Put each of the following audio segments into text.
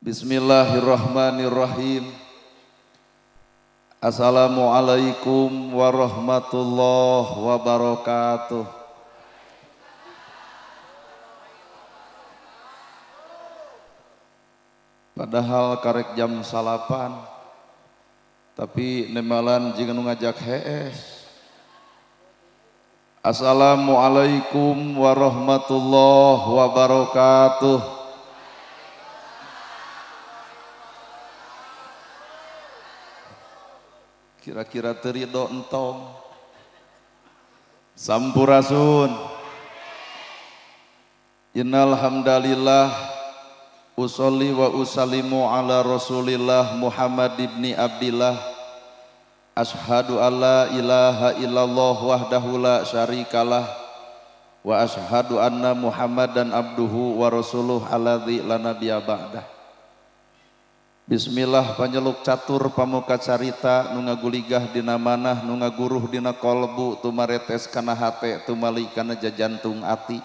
Bismillahirrahmanirrahim. Assalamualaikum warahmatullahi wabarakatuh. Padahal karek jam salapan, tapi nemalan jika nu ngajak hees. Assalamualaikum warahmatullahi wabarakatuh. Kira-kira terido entong. Sampurasun. Innal hamdalillah usolli wa usallimu ala Rasulillah Muhammad ibni Abdillah. Ashhadu alla ilaha illallah wahdahu la syarikalah wa ashhadu anna Muhammadan abduhu wa rasuluh alladzi la nabiyya ba'dah. Bismillah panjeluk catur pamuka carita nu ngaguligah dina manah nu ngaguruh dina kolbu tumaretes kana hate tumali kana jajantung ati.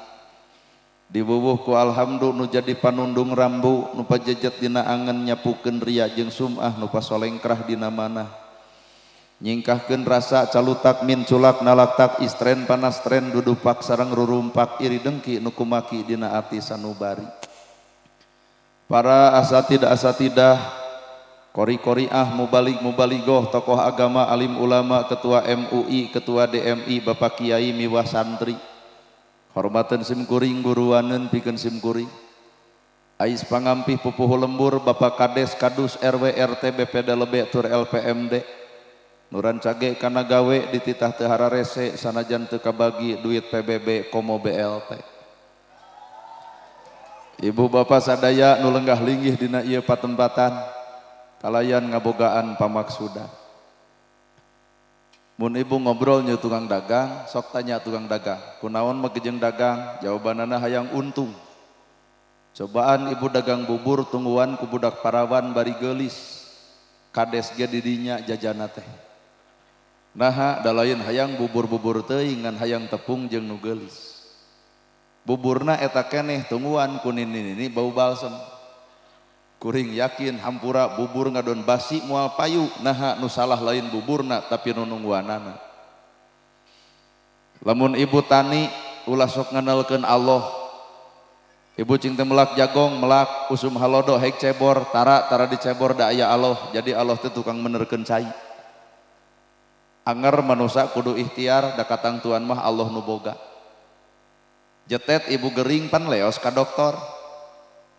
Diwuwuh ku alhamdu nu jadi panundung rambu nu pajejet dina angen nyapukeun ria jeung sum'ah nu pasolengkrah dina manah. Nyingkahkeun rasa calutak min culak nalaktak istren panastren dudupak sareng rurumpak iri dengki nu kumaki dina ati sanubari. Para asatid asatidah, kori-koriah, mubalik mubaligoh, tokoh agama, alim ulama, ketua MUI, ketua DMI, bapak kiai miwah santri. Hormaten simkuring guruanen pikeun simkuring. Ais pangampih pupuhu lembur, bapak kades, kadus, RW, RT, BPD lebe, tur LPMD. Nuran cage kana gawe dititah teu hararese sanajan teu kabagi duit PBB komo BLT. Ibu bapak sadaya nu lenggah linggih dina ieu patempatan kalayan ngabogaan pamaksudan. Mun ibu ngobrol nya tukang dagang, sok tanya tukang dagang, kunaon megejeng dagang? Jawabanana hayang untung. Cobaan ibu dagang bubur tungguan ku budak parawan bari geulis. Kades ge di dinya jajana teh. Naha da lain hayang bubur-bubur teuing ngan hayang tepung jeung nu geulis. Buburna eta keneh tungguan ku nini-nini bau balsem. Kuring yakin hampura bubur ngadon basi moal payu, naha nu salah lain buburna tapi nu nungguanana. Lamun ibu tani ulah sok nganalkeun Allah. Ibu cing teh melak jagong, melak usum halodo hek cebor, tara tara dicebor da aya Allah. Jadi Allah teh tukang menerkeun cai. Anger manusa kudu ikhtiar da katangtuan mah Allah nu boga. Jetet ibu gering pan leos ka dokter.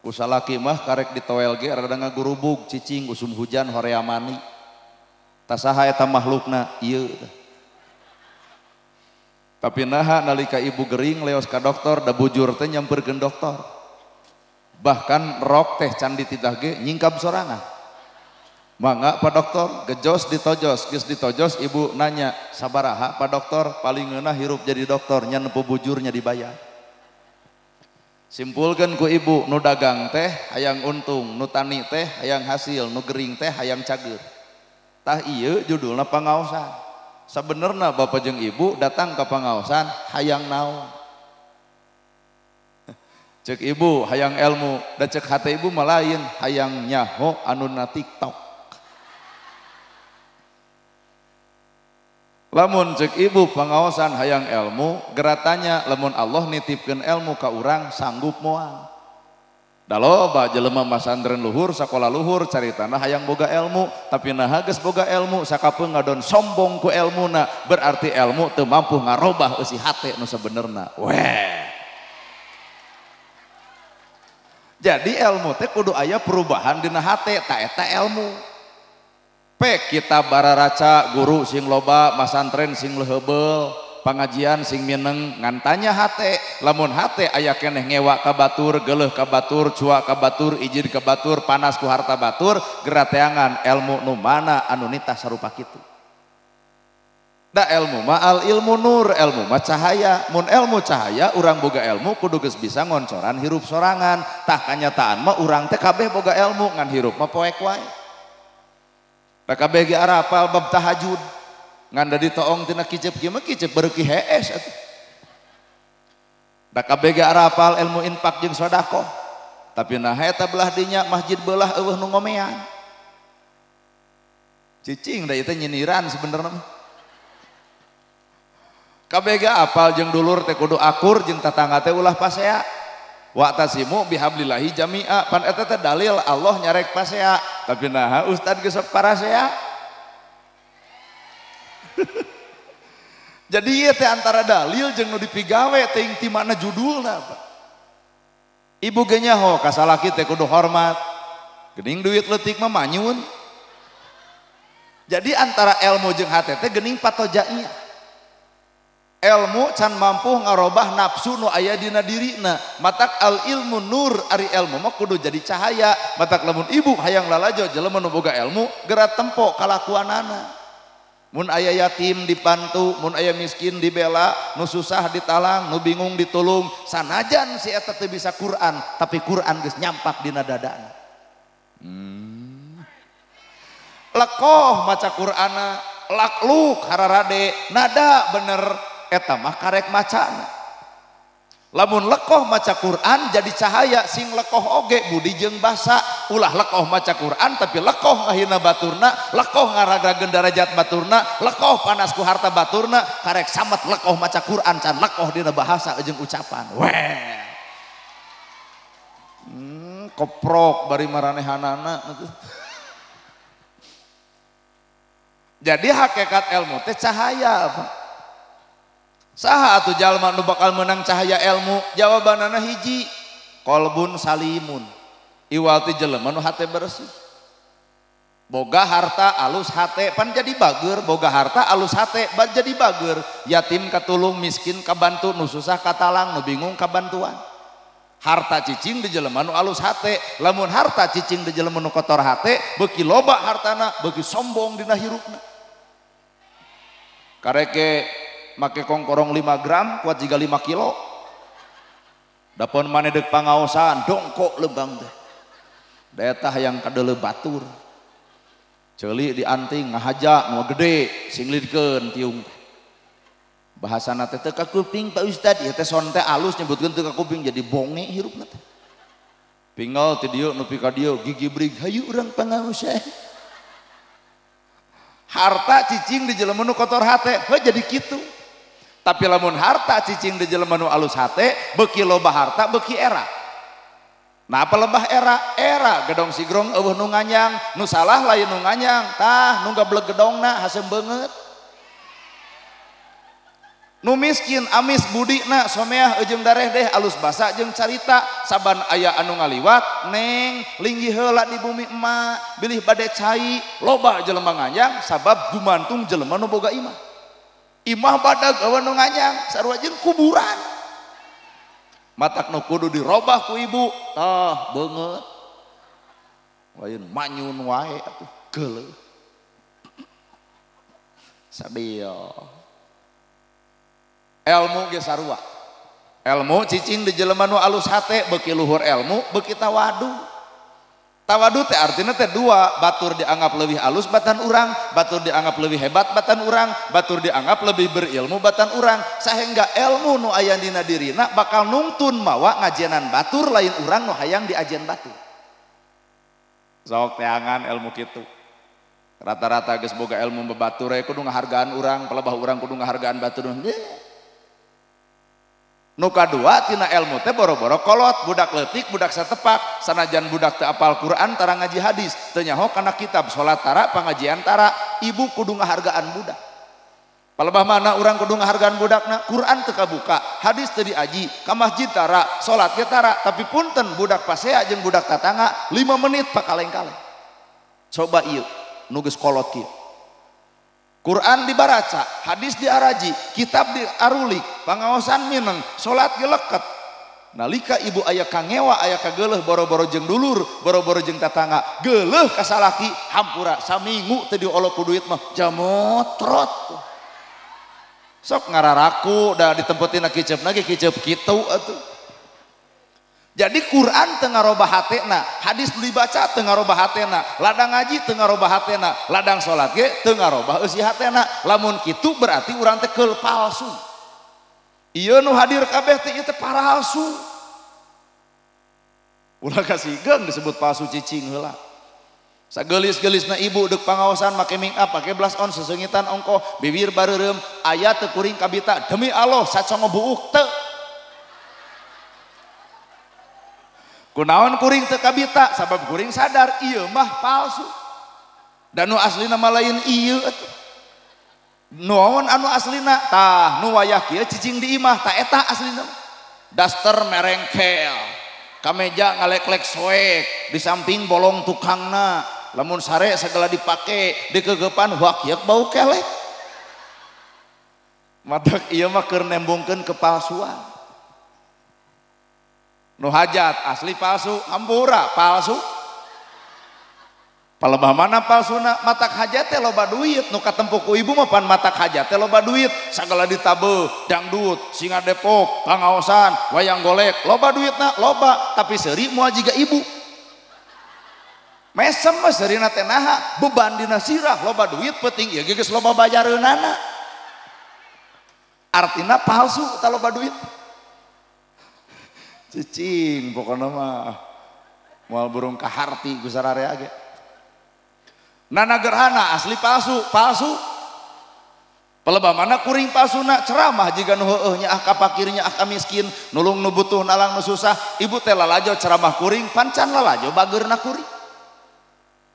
Ku salaki mah karek ditoel ge rada ngagurubug cicing usum hujan horea mani. Tasaha eta makhlukna ieu. Tapi naha nalika ibu gering leos ka dokter da bujur teh nyamperkeun dokter. Bahkan rok teh can dititah ge nyingkab sorangan. Mangga Pak Dokter, gejos ditojos, geus ditojos ibu nanya, sabaraha Pak Dokter, paling ngeunah hirup jadi dokter, nya nempo bujurnya dibayar. Simpulkeun ku ibu, nu dagang teh hayang untung, nu tani teh hayang hasil, nu gering teh hayang cager. Tah ieu judulna pangaosan. Sabenerna bapak jeung ibu datang ke pangaosan hayang naon? Cek ibu hayang ilmu, da cek hate ibu mah lain, hayang nyaho anu na TikTok. Lamun cek ibu pangaosan hayang ilmu, geratanya lamun Allah nitipkeun ilmu ka urang sanggup moal. Da loba jelema masantren luhur, sakola luhur caritana hayang boga ilmu, tapi naha geus boga ilmu sakapeung ngadon sombong ku elmuna, berarti ilmu teu mampu ngarobah eusi hate nu sabenerna. Weh. Jadi ilmu teh kudu aya perubahan dina hate, ta eta ilmu. Pek kita bararaca guru sing loba, masantren sing leuheubel, pangajian sing mineng, ngan tanya hate, lamun hate aya keneh ngewa ka batur, geuleuh ka batur, cuak ka batur, ijid ka batur, panas ku harta batur, gerateangan ilmu nu mana anu nitah sarupa kitu. Da ilmu mah al ilmu nur, ilmu mah cahaya. Mun ilmu cahaya, urang boga ilmu kudu geus bisa ngoncoran hirup sorangan. Tah kanyataan mah urang teh kabeh boga ilmu ngan hirup mah poek wae. Da kabeh ge arapal bab tahajud. Ngan da ditoong tina kicep kieu mah kicep bereuki hees atuh. Da kabeh ge arapal ilmu infak jeung sedekah. Tapi nah eta belah dinya masjid belah eueuh nu ngomean. Cicing da ieu teh nyindiran sebenarnya. Kabeh ge apal jeung dulur teh kudu akur jeung tatangga teh ulah pasea. Wa'tasimu bihablillahi jami'a, pan eta teh dalil Allah nyarek pasea. Tapi naha ustad geus sok parasea. Jadi ieu teh antara dalil jeung nu dipigawe teuing ti mana judulna Pak. Ibu ge nyaho ka salaki teh kudu hormat. Geuning duit leutik mah manyun. Jadi antara ilmu jeung hate teh geuning patojainya. Ilmu can mampu ngarobah nafsu nu aya dina dirina. Matak al ilmu nur, ari ilmu mah kudu jadi cahaya. Matak lamun ibu hayang lalajo jelema nu boga ilmu geura tempo kalakuanana. Mun aya yatim dibantu, mun aya miskin dibela, nu susah ditalang, nu bingung ditulung. Sanajan si eta teu bisa Quran, tapi Quran geus nyampak dina dadana. Lekoh maca Qur'ana, lakluk hararade, nada bener eta mah karek macana. Lamun lekoh maca Quran jadi cahaya sing lekoh oge budi jeung basa. Ulah lekoh maca Quran tapi lekoh ngahina baturna, lekoh ngaragrageun darajat baturna, lekoh panas ku harta baturna, karek samet lekoh maca Quran can lekoh dina bahasa jeung ucapan. Weh. Koprok bari maranehanana. Jadi hakikat ilmu teh cahaya apa? Saha atuh jalma nu bakal menang cahaya ilmu? Jawabanana hiji, kolbun salimun. Iwal ti jelema nu hate bersih. Boga harta alus hate pan jadi bager, boga harta alus hate ban jadi bager. Yatim katulung, miskin kabantu, nu susah katalang, nu bingung kabantuan. Harta cicing di jelema nu alus hate, lamun harta cicing di jelema nu kotor hate, beuki loba hartana, beuki sombong dina hirupna. Kareke make kongkorong 5 gram kuat jiga 5 kilo. Dapon mane deuk pangaosan dongkok lembang teh. Da eta hayang kadeuleu batur. Ceuli dianting ngahaja nu gede singlidkeun tiung. Bahasana teh teu kakuping Pak Ustad, ieu teh son teh alus nyebutkeun teu kakuping jadi bonge hirupna teh. Pinggal ti dieu nepi ka dieu gigi brig hayu urang pangaosan. Harta cicing di jelema nu kotor hate, heuh jadi kitu. Tapi lamun harta cicing di jelema nu alus hate, beuki loba harta beuki era. Nah apa lebah era? Era gedong sigrong eueuh nu nganyang, nu salah lain nu nganyang, tah nu gableg gedongna haseum beungeut. Nu miskin amis budina someah jeung dareh deh alus basa jeung carita saban aya anu ngaliwat neng linggih heula di bumi emak bilih bade cai loba jelema nganyang sabab gumantung jelema nu boga imah. Imah badag eueuh nu nganyang sarua jeung kuburan. Matak nu kudu dirobah ku ibu tah beungeut lain manyun wae atuh geuleuh sabil. Ilmu ge sarua. Ilmu cicing di jelema nu alus hate beuki luhur ilmu beuki tawadu. Tawadu teh artinya teh dua, batur dianggap lebih alus batan urang, batur dianggap lebih hebat batan urang, batur dianggap lebih berilmu batan urang. Sehingga ilmu nu aya dina dirina bakal nungtun mawa ngajenan batur lain urang nu hayang diajen batur. Sok teangan ilmu kitu. Rata-rata geus boga ilmu bebatur we kudu ngahargaan urang, pelebah urang kudu ngahargaan batur. Nu kadua tina ilmu teh boro-boro kolot, budak leutik, budak satepak, sanajan budak teu apal Quran tara ngaji hadis, teu nyaho kana kitab, salat tara, pangajian tara, ibu kudu ngahargaan budak. Palebah mana urang kudu ngahargaan budakna? Quran teu kabuka, hadis teu diaji, ka masjid tara, salat ge tara, tapi punten budak pasea jeung budak tatangga 5 menit pakaleng-kaleng. Coba ieu nu geus kolot kieu. Quran dibaraca, hadis diaraji, kitab diarulik, pangaosan mineng, salat ge leket. Nalika ibu aya kangewa, aya kageuleuh boro-boro jeung dulur, boro-boro jeung tatangga, geuleuh ka salaki, hampura saminggu teu diolok ku duit mah jamotrot. Sok ngararaku da ditempetina kiceupna ge kiceup kitu atuh. Jadi Quran teu ngarobah hatena, hadis dibaca teu ngarobah hatena, ladang ngaji teu ngarobah hatena, ladang salat ge teu ngarobah eusi hatena. Lamun kitu berarti urang teh keul palsu. Ieu nu hadir kabeh teh ieu teh palsu. Ulah kasihkeun disebut palsu cicing heula. Sagelis-gelisna ibu deuk pangaosan make make up, make blush on, seseungitan ongkoh, bibir bareureum, aya teu kuring kabita demi Allah sacongo buuk teu. Kunaon kuring teu kabita sabab kuring sadar ieu mah palsu. Dan nu aslina mah lain ieu atuh. Nuaon anu aslina tah nu wayah kieu cicing di imah tah eta aslina. Daster merengkel, kameja ngaleklek soek, di samping bolong tukangna, lamun sare segala dipake, dikegepan wakiek bau kelek. Matak ieu mah keur nembongkeun kepalsuan. Nu hajat asli palsu, hampura palsu. Palebah mana palsuna matak hajat teh loba duit nu katempo ku ibu mah pan matak hajat teh loba duit sagala ditabeuh dangdut singa Depok pangaosan wayang golek loba duitna loba tapi seuri moal jiga ibu mesem mah seurina teh naha beban dina sirah loba duit penting ieu geus loba bayareunana artina palsu tah loba duit cicing pokona mah moal burung kaharti ku sararea ge. Nana gerhana asli palsu, palsu. Pelebah mana kuring palsuna ceramah jiga nu heueuh nyaah ka fakir nyaah ka miskin, nulung nu butuh nalang nu susah, ibu teh lalajo ceramah kuring pancan lalajo bageurna kuring.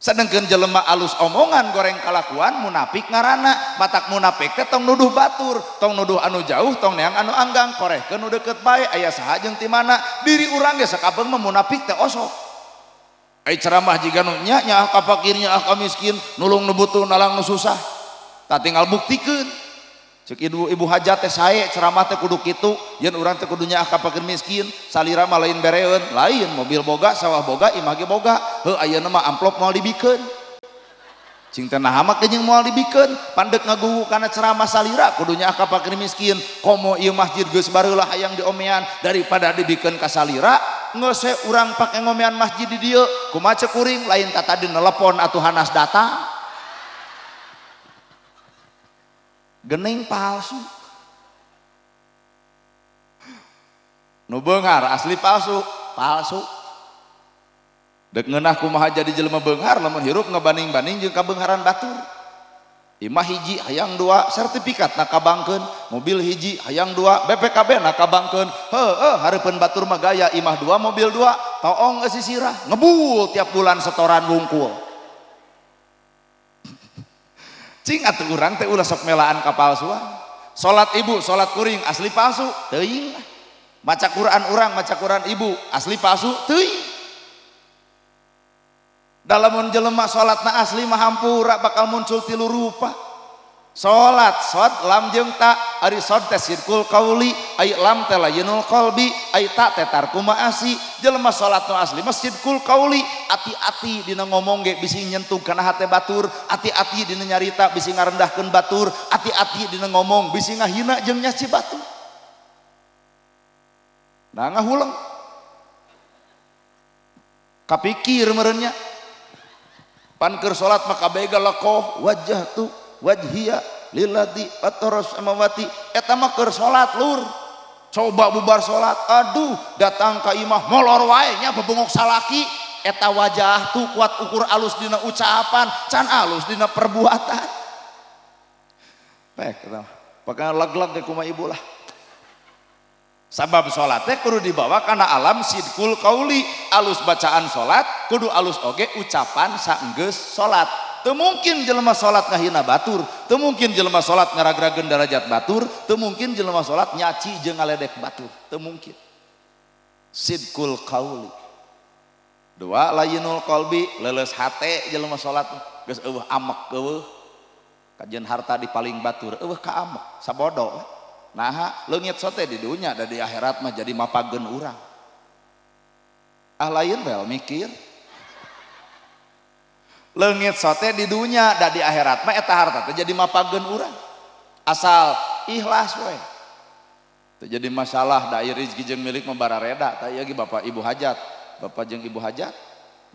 Sedengkeun jelema alus omongan goreng kalakuan munafik ngaranna, matak munafik teh tong nuduh batur, tong nuduh anu jauh, tong neang anu anggang, korehkeun nu deukeut bae aya saha jeung ti mana, diri urang ge sakabeung mah munafik teh osok. Ai ceramah jiga nu nya nyaah ka fakir nyaah ka miskin nulung nu butuh nalang nu susah tah tinggal buktikeun ceuk ibu hajat teh sae ceramah teh kudu kitu yen urang teh kudu nyaah ka fakir miskin salira mah lain bereun lain mobil boga sawah boga imah ge boga heuh ayeuna mah amplop moal dibikeun cing teh naha mah kenyang moal dibikeun pandek ngagugu kana ceramah salira kudu nyaah ka fakir miskin komo ieu masjid geus bareulah hayang diomean daripada dibikeun ka salira geus urang pake ngomean masjid di dieu kumaha ceuk kuring lain tatadi nelepon atuh hanas datang gening palsu nu beunghar asli palsu palsu dek ngeunah kumaha jadi jelema beunghar lamun hirup ngebaning-baning jeung kabeungharan batur imah hiji hayang dua sertifikat na kabangkeun mobil hiji hayang dua BPKB na kabangkeun heueuh hareupeun batur mah gaya imah dua mobil dua toong eusi sirah ngebul tiap bulan setoran wungkul cing atuh urang teh ulah sok melaan kapalsuan salat ibu salat kuring asli palsu teuing maca Quran urang maca Quran ibu asli palsu teuing dalamun jelema salatna asli mah hampura bakal muncul tilu rupa salat sod lam jeung ta ari sod teh sirkul qauli ai lam teh layinul qalbi ai ta teh tarku maasi jelema salat nu asli mah sidqul qauli ati-ati dina ngomong ge bisi nyentuh kana hate batur ati-ati dina nyarita bisi ngarendahkeun batur ati-ati dina ngomong bisi ngahina jeung nyaci batur nah ngahuleng kapikir meureunnya pan keur salat maka bega lekoh wajah tu wajhiya lilladzi fataras samawati eta mah keur salat lur coba bubar salat aduh datang ka imah molor wae nya bebengok salaki eta wajah tu kuat ukur alus dina ucapan can alus dina perbuatan pek eta pakana lag-lag ge kumaha ibu lah sabab salat teh kudu dibawa kana alam sidqul qauli alus bacaan salat kudu alus oge ucapan saenggeus salat teu mungkin jelema salat ngahina batur teu mungkin jelema salat ngaragrageun darajat batur teu mungkin jelema salat nyaci jeung ngaledek batur teu mungkin sidqul qauli dua layinul qalbi leuleus hate jelema salat geus eueuh amek eueuh kajeun harta di paling batur eueuh ka amek sabodo. Nah, leungit sote di dunya da di akhirat mah jadi mapageun urang. Ah lain wel mikir. Leungit sote di dunya da di akhirat mah eta harta teh jadi mapageun urang. Asal ikhlas we. Teu jadi masalah da ieu rezeki jeung milik mah barareda tah ieu ge bapak ibu hajat. Bapak jeung ibu hajat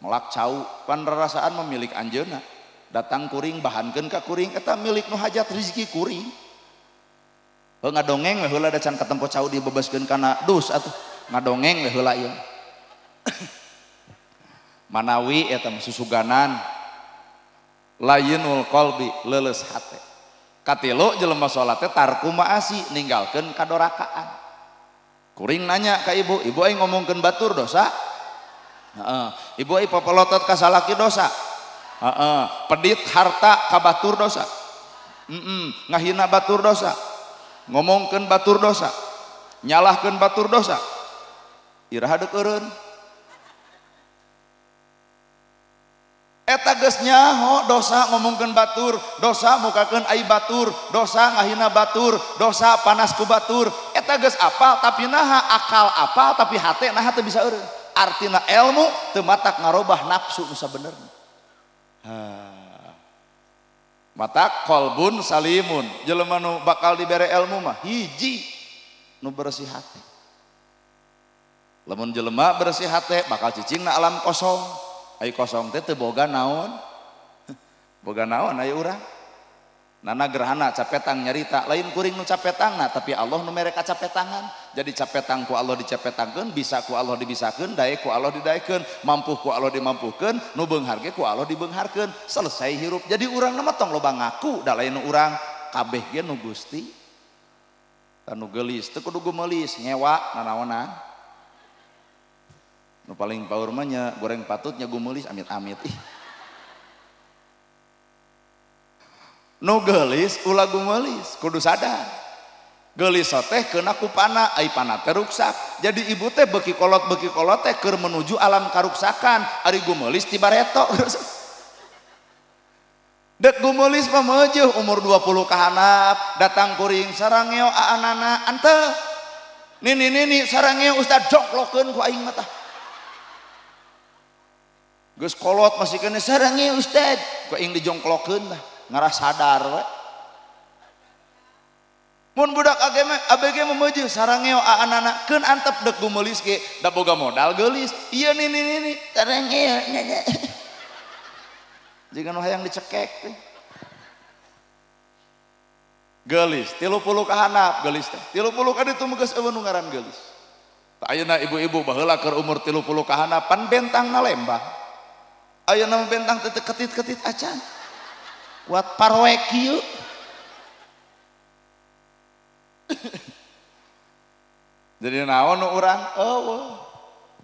melak cau pan rarasaan mah milik anjeunna. Datang kuring bahankeun ka kuring eta milik nu hajat rezeki kuring. Heuh ngadongeng we heula da can katempo cau dibebaskeun kana dus atuh ngadongeng we heula ieu. Manawi eta susuganan layinul qalbi leuleus hate. Katilu jelema salat teh tarku maasi ninggalkeun kadorakaan. Kuring nanya ka ibu, ibu aing ngomongkeun batur dosa? Heeh. Ibu aing popolotot ka salaki dosa? Heeh. Pedit harta ka batur dosa? Heeh. Ngahina batur dosa? Ngomongkeun batur dosa? Nyalahkeun batur dosa? Iraha deuk eureun? Eta geus nyaho dosa ngomongkeun batur, dosa mukakeun aib batur, dosa ngahina batur, dosa panas ku batur. Eta geus apal tapi naha akal apal tapi hate naha teu bisa eureun. Artina ilmu teu matak ngarobah nafsu nu sabenerna. Matak qalbun salimun, jelema nu bakal dibere ilmu mah hiji nu bersih hate. Lamun jelema bersih hate bakal cicingna alam kosong. Ai kosong teh teu boga naon. Boga naon aya urang. Nana gerhana capetang nyarita, lain kuring nu capetangna tapi Allah nu mere kacapetangan. Jadi capetang ku Allah dicapetangkeun, bisa ku Allah dibisakeun, daek ku Allah didaekeun, mampu ku Allah dimampukeun, nu beunghar ge ku Allah dibeungharkeun. Selesai hirup. Jadi urang mah tong loba ngaku da lain nu urang, kabeh ge nu Gusti. Tah nu geulis teu kudu gumeulis, ngewa nanaonan. Nu paling power mah nya goreng patut nya gumeulis amit-amit ih. Nu geulis ulah gumeulis, kudu sadar. Geulis teh keuna ku pana, ai pana teh ruksak. Jadi ibu teh beuki kolot teh keur menuju alam karuksakan, ari gumeulis ti bareto. Dek gumeulis mah meujeuh umur 20 kahanap, datang kuring sarangeo aanana anteh. Nini nini sarangeo ustad jongklokeun ku aing mah tah. Geus kolot masih kene sarange ustad ku aing dijongklokeun tah ngarah sadar we. Mun budak ABG memeujeuh sarangeo aanana keun antep dek gumeulis ge da boga modal geulis. Ieu nini nini sarangeo nya. Jiga nu hayang dicekek teh. Geulis 30 kahanap geulis teh. 30 ka ditu mah geus eueuh nu ngaran geulis. Tah ayeuna ibu-ibu baheula keur umur 30 kahanap pan bentangna lembang. Ayeuna mah bentang teh ketit-ketit acan. Kuat parwek kieu. Jadi naon nu urang? Eueuh.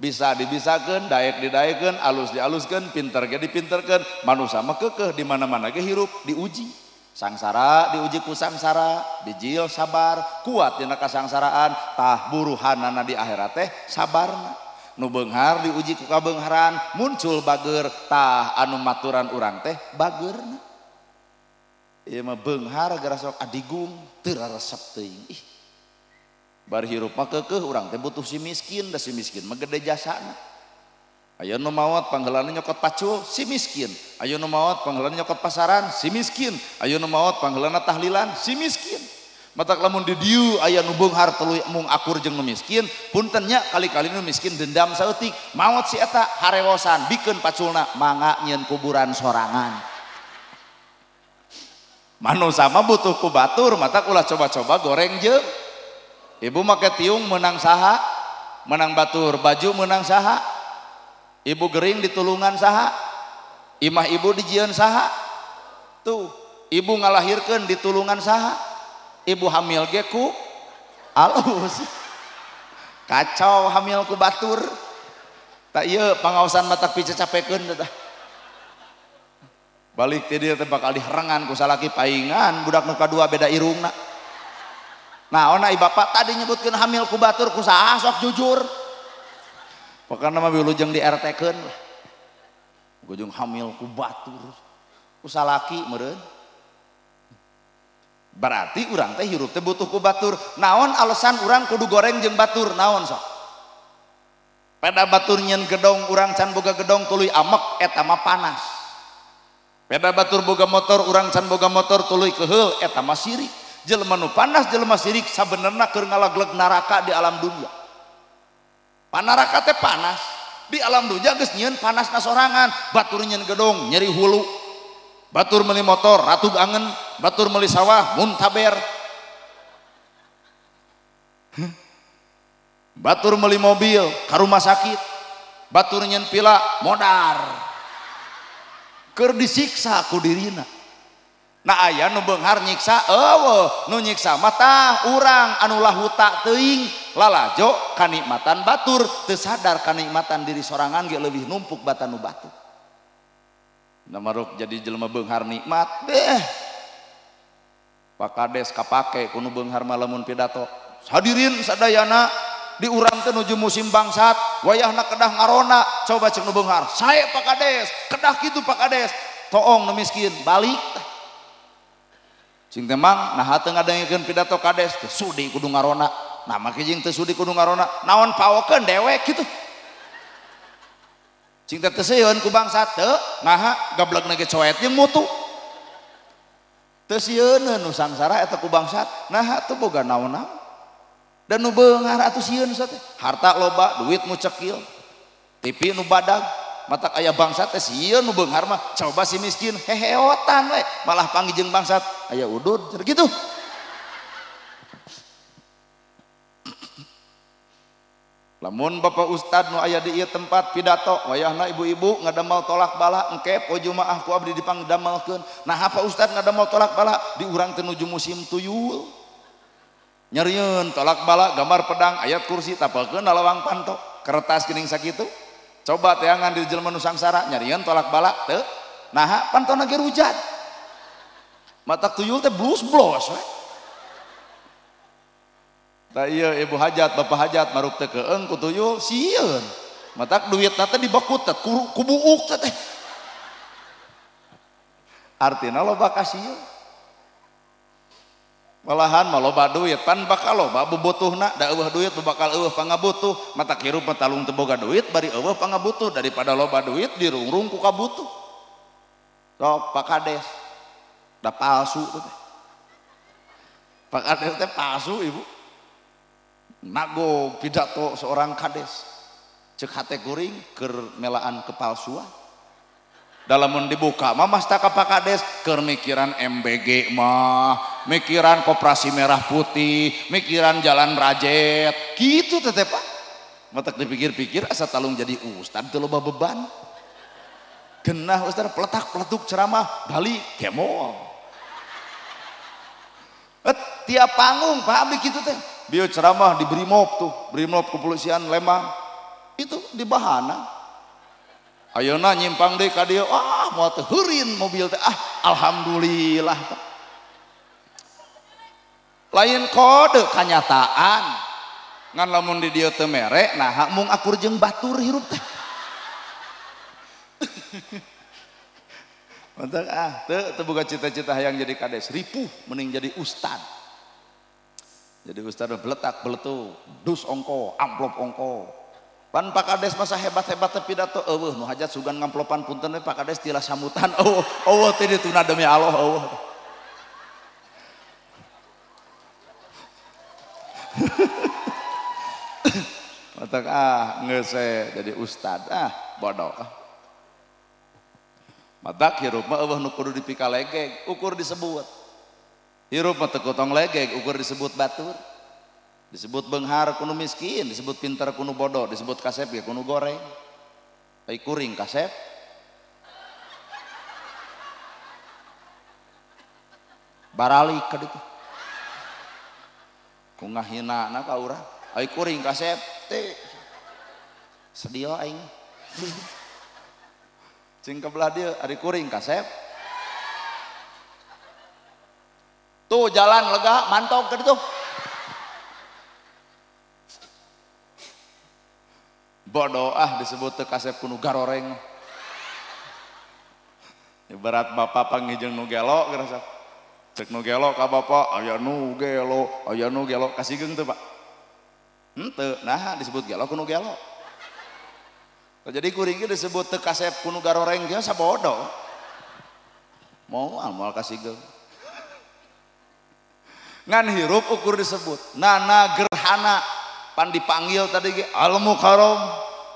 Bisa dibisakeun, daek didaekeun, alus dialuskeun, pinter ge dipinterkeun. Manusa mah keukeuh di mana-mana ge hirup diuji. Sangsara diuji ku sangsara, bijil sabar, kuat dina kasangsaraan, tah buruhanana di akhirat teh sabarna. Nu beunghar diuji ku kabeungharan, muncul bager, tah anu maturan urang teh bageurna. Ieu mah beunghar gara sok adigung teu raresep teuing. Ih. Bar hirup mah keukeuh urang teh butuh si miskin, da si miskin mah gede jasana. Aya nu maot pangheulana nyokot pacul, si miskin. Aya nu maot pangheulana nyokot pasaran, si miskin. Aya nu maot pangheulana tahlilan, si miskin. Matak lamun di dieu aya nu beunghar tuluy mung akur jeung nu miskin, punten nya kali-kali nu miskin dendam saeutik, maot si eta harewosan bikeun paculna mangga nyieun kuburan sorangan. Manusa mah butuh ku batur, matak ulah coba-coba goreng jeung ibu make tiung menang saha, menang batur, baju menang saha, ibu gering ditulungan saha, imah ibu dijieun saha, tuh ibu ngalahirkeun ditulungan saha, ibu hamil ge ku alus, kacau hamil ku batur, tak ieu pangaosan matak picacapekeun teh. Balik ti dieu teh bakal diherengan ku salaki paingan budak nu kadua beda irungna. Nah, ona bapak tadi nyebutkeun hamil ku batur ku saha sok jujur. Pokona mah wilujeng di RT-keun lah. Gojong hamil ku batur ku salaki meureun. Berarti urang teh hirup teh butuh ku batur. Naon alasan urang kudu goreng jeung batur naon sok? Peda batur nyeun gedong urang can boga gedong tuluy amek eta mah panas. Peda batur boga motor urang can boga motor tuluy keheul eta mah sirik. Jelema nu panas jelema sirik sabenerna keur ngalagleg neraka di alam dunia. Panaraka teh panas di alam dunia geus nyieun panasna sorangan, batur nyieun gedong nyeri hulu, batur meuli motor ratug angen, batur meuli sawah muntaber, batur meuli mobil ka rumah sakit, Batur nyen pila modar. Keur disiksa ku dirina. Nah aya nu beunghar nyiksa eueuh, nu nyiksa mah tah urang anu lahuta teuing lalajo kanikmatan batur, teu sadar kanikmatan diri sorangan ge leuwih numpuk batan nu batur. Nah maruk jadi jelema beunghar nikmat deh. Pak Kades kapake ku nu beunghar mah lamun pidato. Hadirin sadayana di urang teh nuju musim bangsat, wayahna kedah ngarona, coba cek nu beunghar. Sae Pak Kades, kedah kitu Pak Kades. Toong nu miskin balik tah. Cing teh mang naha teu ngadengekeun pidato kades teu sudi kudu ngarona. Nah make jeung teu sudi kudu ngarona, naon paokeun dewek kitu. Cing teh teu sieun ku bangsat teu, naha gablegna ge coet jeung mutu. Teu sieun nu sangsara eta ku bangsat, naha teu boga naon-naon. Dan nu beunghar atuh sieun teh, harta loba, duit nu cekil, TV nu badag. Matak aya bangsat teh sieun nu beunghar mah, coba si miskin heheotan we, malah panggih jeung bangsat aya udud gitu. Lamun Bapak Ustad nu aya di ieu tempat pidato wayahna ibu-ibu ngadamel tolak bala engke poe Jumaah ku abdi dipangdamelkeun. Nah apa Ustad ngadamel tolak bala di urang teh nuju musim tuyul. Nyerieun tolak bala gambar pedang ayat kursi tapelkeun lawang panto kertas geuning sakitu. Coba teangan di jelema nu sangsara nyarian tolak bala teu naha pantona ge rujat. Matak tuyul teh blus-blos we. Tah ieu ibu hajat bapak hajat maruk teu keung ku tuyul sieun. Matak duitna teh dibekut teh ku buuk teh. Artina loba kasieun. Malahan mah loba duit pan bakal loba bubutuhna da eueuh duit bakal eueuh pangabutuh matak hirup mah talung teu boga duit bari eueuh pangabutuh daripada loba duit dirungrung ku kabutuh. Sok Pak Kades da palsu teh. Pak Kades teh palsu ibu. Nago pidato seorang kades cek hate kuring keur melaan kepalsuan. Dalamun dibuka mah mastaka Pak Kades keur mikiran MBG mah, mikiran koperasi merah putih, mikiran jalan rajet, gitu teteh Pak. Matak dipikir-pikir asa talung jadi ustad teu loba beban. Genah ustad peletak-peletuk ceramah balik kemol. Tiap panggung Pak abdi kitu teh. Bieu ceramah di Brimob tuh, Brimob kepolisian Lembang. Itu di bahana. Ayeuna nyimpang deui ka dieu, ah moal teu heurin mobil teh, ah alhamdulillah. Lain kode kanyataan. Ngan lamun di dieu teu mere, naha mung akur jeung batur hirup teh. Mantap ah, teu boga cita-cita hayang jadi kades, ripuh mending jadi ustad. Jadi ustad beletak beletuk, dus ongko, amplop ongko. Pan Pak Kades masa hebat-hebat teh pidato eueuh nu hajat sugan ngamplopan punten we Pak Kades tilas sambutan eueuh eueuh teh dituna demi Allah eueuh. Matak ah geus jadi ustad ah bodoh. Matak hirup mah eueuh nu kudu dipikalegeg ukur disebut. Hirup mah teu kotong legeg ukur disebut batur. Disebut benghar kuno miskin, disebut pintar kuno bodoh, disebut kasep ya kuno goreng. Ai kuring kasep. Baralik ka ditu. Ku ngahinana ka urang. Ai kuring kasep teh. Sedih aing. Cing ka belah dieu ari kuring kasep. Tuh jalan lega mantog ka ditu. Bodoh ah disebut teu kasep kuno garoreng. Ibarat bapak panggih nu gelo gerasa. Cek nu gelo ka bapak aya nu gelo kasigeung teu Pak? Henteu, nah disebut gelo kuno gelo. Jadi kuring ge disebut teu kasep kuno garoreng ge sabodoh. Moal moal kasigeung. Ngan hirup ukur disebut nana gerhana. Pan dipanggil tadi ge al mukarram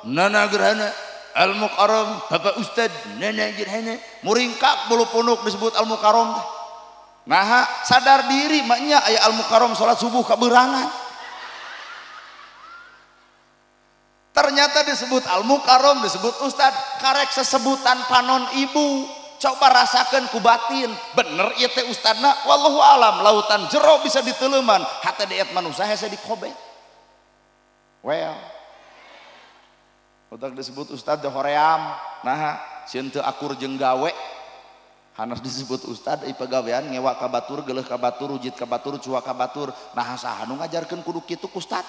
nana gerhana al mukarram Bapak Ustad nana gerhana muringkak bulu punuk disebut al mukarram teh. Nah sadar diri maknya aya al mukarram salat subuh kaberangan. Ternyata disebut Al-Mukarram, disebut ustad, karek sesebutan panon ibu. Coba rasakan ku batin, bener ieu teh ustadna, wallahu alam, lautan jero bisa diteleman, hate diet manusia hese dikobet. Well, otak disebut ustad teh hoream, nah sieun teu akur jeung gawe. Hanas disebut ustad ieu pagawean ngewa ka batur, geuleuh ka batur, rujit ka batur, cuak ka batur. Nah saha nu ngajarkeun kudu kitu ku ustad?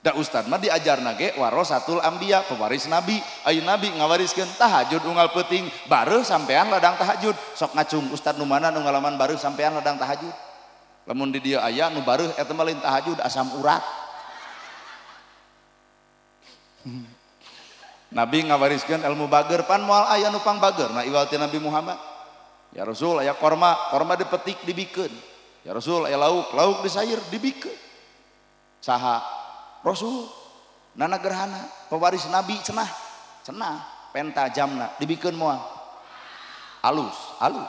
Da ustad mah diajarna ge warasatul anbiya, pewaris nabi. Ayeuna nabi ngawariskeun tahajud unggal peuting, bareuh sampean ladang tahajud. Sok ngacung ustad nu mana nu ngalaman bareuh sampean ladang tahajud. Lamun di dieu aya nu bareuh eta mah lain tahajud, asam urat. Nabi ngawariskeun ilmu bager, pan moal aya nu pangbager na iwal ti Nabi Muhammad. Ya Rasul aya korma, korma dipetik dibikeun. Ya Rasul aya lauk, lauk disayur dibikeun. Saha? Rasul, nana gerhana, pewaris Nabi cenah, cenah, penta jamna, dibikeun moal. Alus, alus.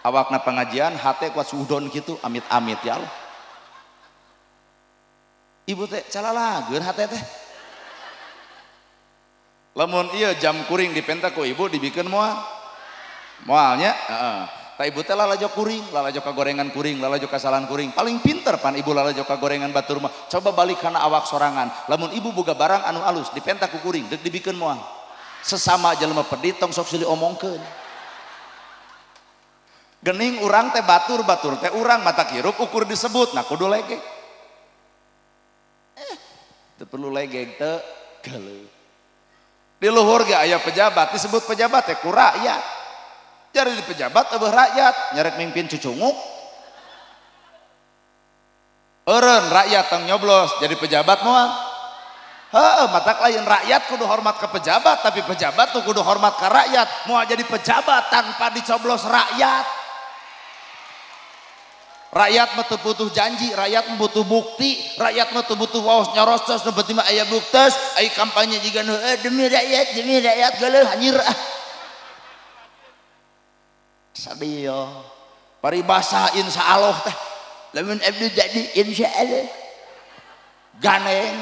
Awakna pengajian, hate kuat suudon gitu, amit-amit ya Allah. Ibu teh calalageun hate teh. Lamun ieu jam kuring dipenta ku ibu dibikeun moal. Moalnya, heeh. Ta ibu teh lalajo kuring, lalajo kagorengan kuring, lalajo kasalahan kuring. Paling pinter pan ibu lalajo kagorengan batur mah. Coba balik kana awak sorangan. Lamun ibu boga barang anu alus dipenta ku kuring, deuk dibikeun moal. Sesama jelema pedit tong sok silih omongkeun. Gening urang teh batur, batur teh urang mata hirup ukur disebut, nah kudu legeg. Teu perlu legeg teu geuleuh. Di luhur ge aya pejabat, disebut pejabat teh ku rakyat. Jadi di pejabat eueuh rakyat, nyarek mimpin cucunguk. Eureun rakyat tong nyoblos jadi pejabat moal. Heueuh, matak lain rakyat kudu hormat ke pejabat, tapi pejabat tuh kudu hormat ke rakyat. Moal jadi pejabat tanpa dicoblos rakyat. Rakyat mah teu butuh janji, rakyat mah butuh bukti, rakyat mah teu butuh waos nyorostos nu penting mah aya buktes, aya kampanye jiga nu demi rakyat geuleuh anjir ah. Sadio paribasa insya Allah teh lamun abdi jadi insya Allah ganeng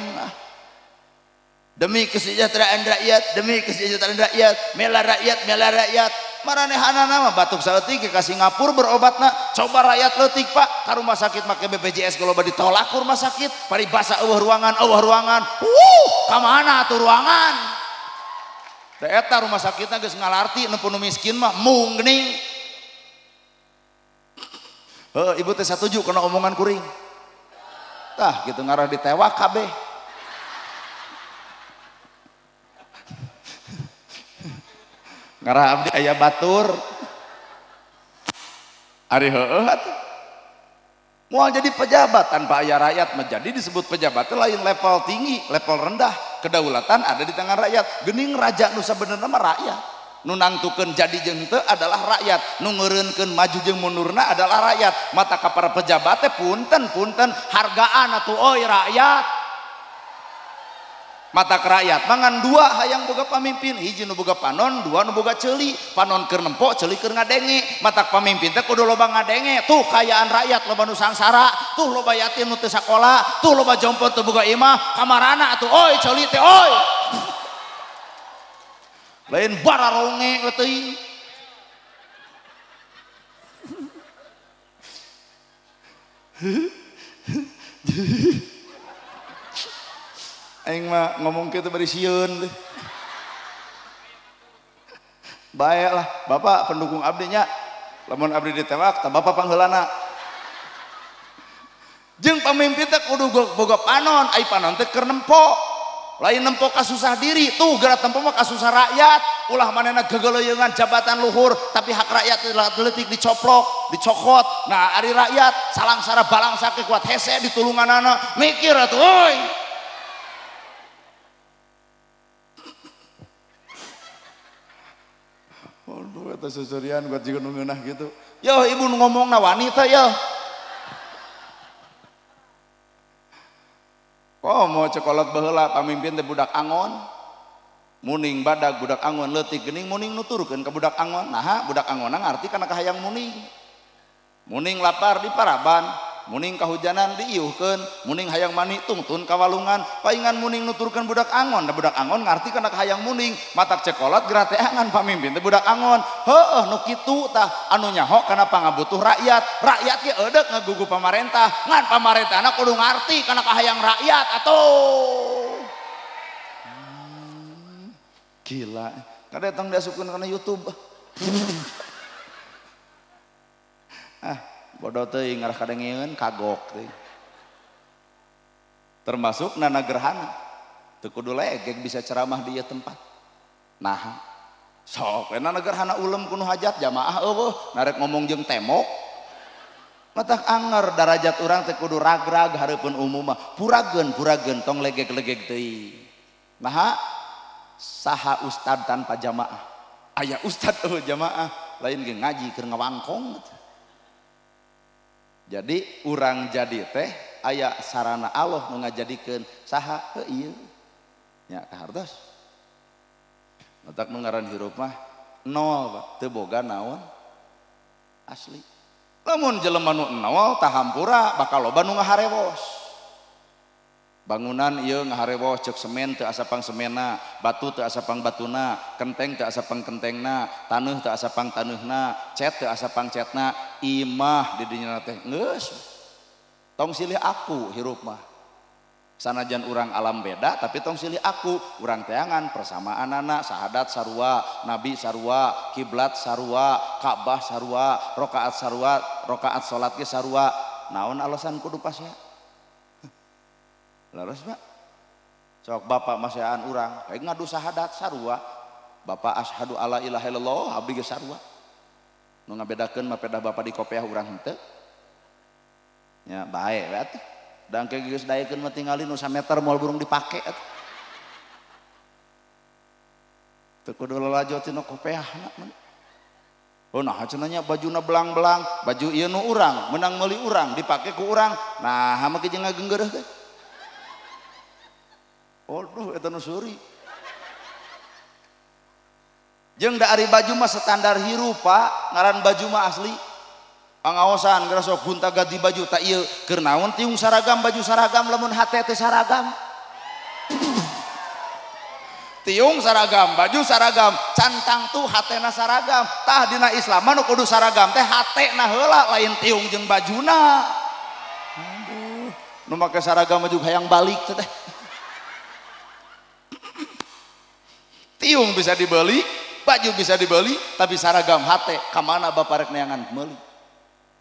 demi kesejahteraan rakyat, demi kesejahteraan rakyat, mela rakyat, mela rakyat. Maranehanana mah batuk saeutik ka Singapura berobatna, coba rakyat leutik Pak ka rumah sakit make BPJS loba ditolak ku rumah sakit, paribasa eueuh ruangan, eueuh ruangan. Ka mana atuh ruangan? Da eta rumah sakitna geus ngalarti nu miskin mah mung geuning. Heuh, ibu teh satuju kana omongan kuring. Tah gitu ngarah ditewak kabeh. Ngarah abdi aya batur. Ari heueuh atuh. Moal jadi pejabat tanpa aya rakyat menjadi disebut pejabat lain level tinggi, level rendah. Kedaulatan ada di tangan rakyat. Gening raja nu sabenerna mah rakyat. Nu nangtukeun jadi jeung teu adalah rakyat, nu ngeureunkeun maju jeung mundurna adalah rakyat. Mata ka para pejabat teh punten-punten hargaan atuh euy rakyat. Mata ke rakyat mangan dua hayang boga pamimpin, hiji nu boga panon, dua nu boga ceuli. Panon keur nempo, ceuli keur ngadenge. Mata pamimpin teh kudu loba ngadenge. Tuh kayaan rakyat loba nu sangsara, tuh loba yatim nu teu sakola, tuh loba jompo teu boga imah, kamarana atuh oi ceuli teh oi. Lain bararonge teuing. Aing mah ngomong kitu bari sieun. Bae lah, bapak pendukung abdi nya. Lamun abdi ditewak, tah bapak pangheulana. Jeung pamimpin teh kudu boga panon, ai panon teh keur nempo. Lain nempo kasusah diri, tuh geura tempo mah kasusah rakyat. Ulah manehna gegeleyeungan jabatan luhur, tapi hak rakyat leutik dicoplok, dicokot. Nah, ari rakyat salangsara balangsa ke kuat hese ditulunganana, mikir atuh euy. Aduh eta seserian kuat jiga nu ngeunah gitu. Yo ibu nu ngomongna wanita yo. Oh mau cekolot baheula pamimpin teh budak angon. Muning badag budak angon leutik geuning muning nuturkeun ka budak angon. Naha budak angonna ngarti kana kahayang muning. Muning lapar di paraban. Muning kahujanan diiuhkeun, muning hayang mani tungtun kawalungan, paingan muning nuturkeun budak angon, da budak angon ngarti kana hayang muning, matak cekolot gerateangan pamimpin teh budak angon. Heueuh nu kitu tah anu nyaho kana pangabutuh rakyat, rakyat ge eudek ngagugu pamarentah, ngan pamarentahna kudu ngarti kana kahayang rakyat atuh. Gila, kadetang diasupkeun kana YouTube. Ah, bodoh teuing ngarah kadengeun kagok teuing. Termasuk nana gerhana. Teu kudu legeg bisa ceramah di ieu tempat. Nah, sok we nana gerhana ulem kuno hajat jamaah eueuh, narek ngomong jeung temok. Matak anger darajat urang teh kudu ragrag hareupeun umum mah. Purageun-purageun tong legeg-legeg teuing. Nah, saha ustad tanpa jamaah? Aya ustad eueuh jamaah, lain ge ngaji keur ngawangkong. Jadi urang jadi teh aya sarana Allah nu ngajadikeun saha heuh ieu nya kahartos. Matak nu ngaran hirup mah nol Pak, teu boga naon asli. Lamun jelema nu nol tah hampura bakal loba nu ngaharewos. Bangunan ieu ngaharewos ceuk semen teu asapang semena, batu teu asapang batuna, kenteng teu asapang kentengna, taneuh teu asapang taneuhna, cet teu asapang cetna, imah di dinya teh geus. Tong silih aku hirup mah. Sanajan urang alam beda tapi tong silih aku, urang teangan persamaanana, sahadat sarua, nabi sarua, kiblat sarua, Ka'bah sarua, rakaat sarua, rakaat salat ge sarua. Naon alasan kudu pasea? Laras Pak, sok bapak maseaan urang, kayak ngadu sahadat sarua, bapak asyhadu alla ilaha illallah, abdi ge sarua. Nu ngabedakeun mah pedah bapak di kopeah urang henteu. Nya bae we atuh. Da engke geus daekeun mah tingali nu sameter moal burung dipake atuh. Teu kudu lalajo tina kopeahna mah. Oh nah cenah nya bajuna belang-belang, baju ieu nu urang, meunang meuli urang, dipake ku urang. Nah, make jeung ngagenggeureun teh. Aduh, eta nu seuri. Jeung da ari baju mah standar hirup, Pak. Ngaran baju mah asli. Pangaosan geura sok gonta-ganti baju tak ieu keur naon tiung saragam baju saragam lamun hate teh saragam. Tiung saragam, baju saragam, cantang tuh hatena saragam. Tah dina Islam mah nu kudu saragam teh hatena heula lain tiung jeung bajuna. Aduh, nu make saragam mah juga hayang balik teh. Tiung bisa dibeli, baju bisa dibeli, tapi saragam hate kamana bapak rek neangan meuli.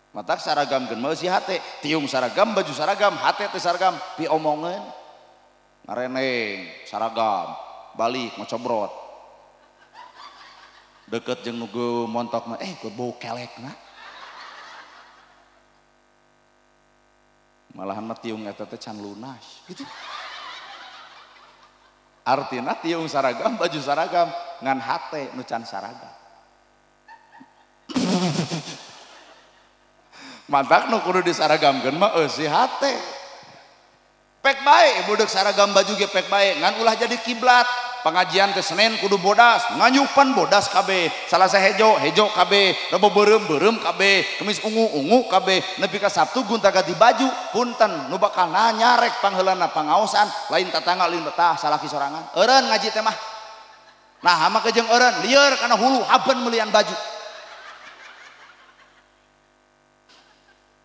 Matak saragam keun meuli si hate, tiung saragam, baju saragam, hate teh saragam, piomongeun. Ngareneng saragam, balik ngocobrot. Deket jeung nu montok mah eh bau kelekna. Malahan mah tiung eta teh can lunas gitu. Artina tiung saragam, baju saragam, ngan hate nu can saragam. Mantak nu kudu disaragamkeun mah eusi hate. Pek bae budak saragam baju ge pek bae, ngan ulah jadi kiblat. Pengajian ke Senin kudu bodas, nganyupan bodas kabeh, Salasa hejo, hejo kabeh, Rebo beureum, beureum kabeh, Kemis ungu, ungu kabeh, nepi ka Sabtu gonta-ganti baju, punten nu bakal nanyarek pangheulana pangaosan, lain tatangga lain betah salaki sorangan. Eureun ngaji teh mah. Nah, make jeung eureun lieur kana hulu haben meulian baju.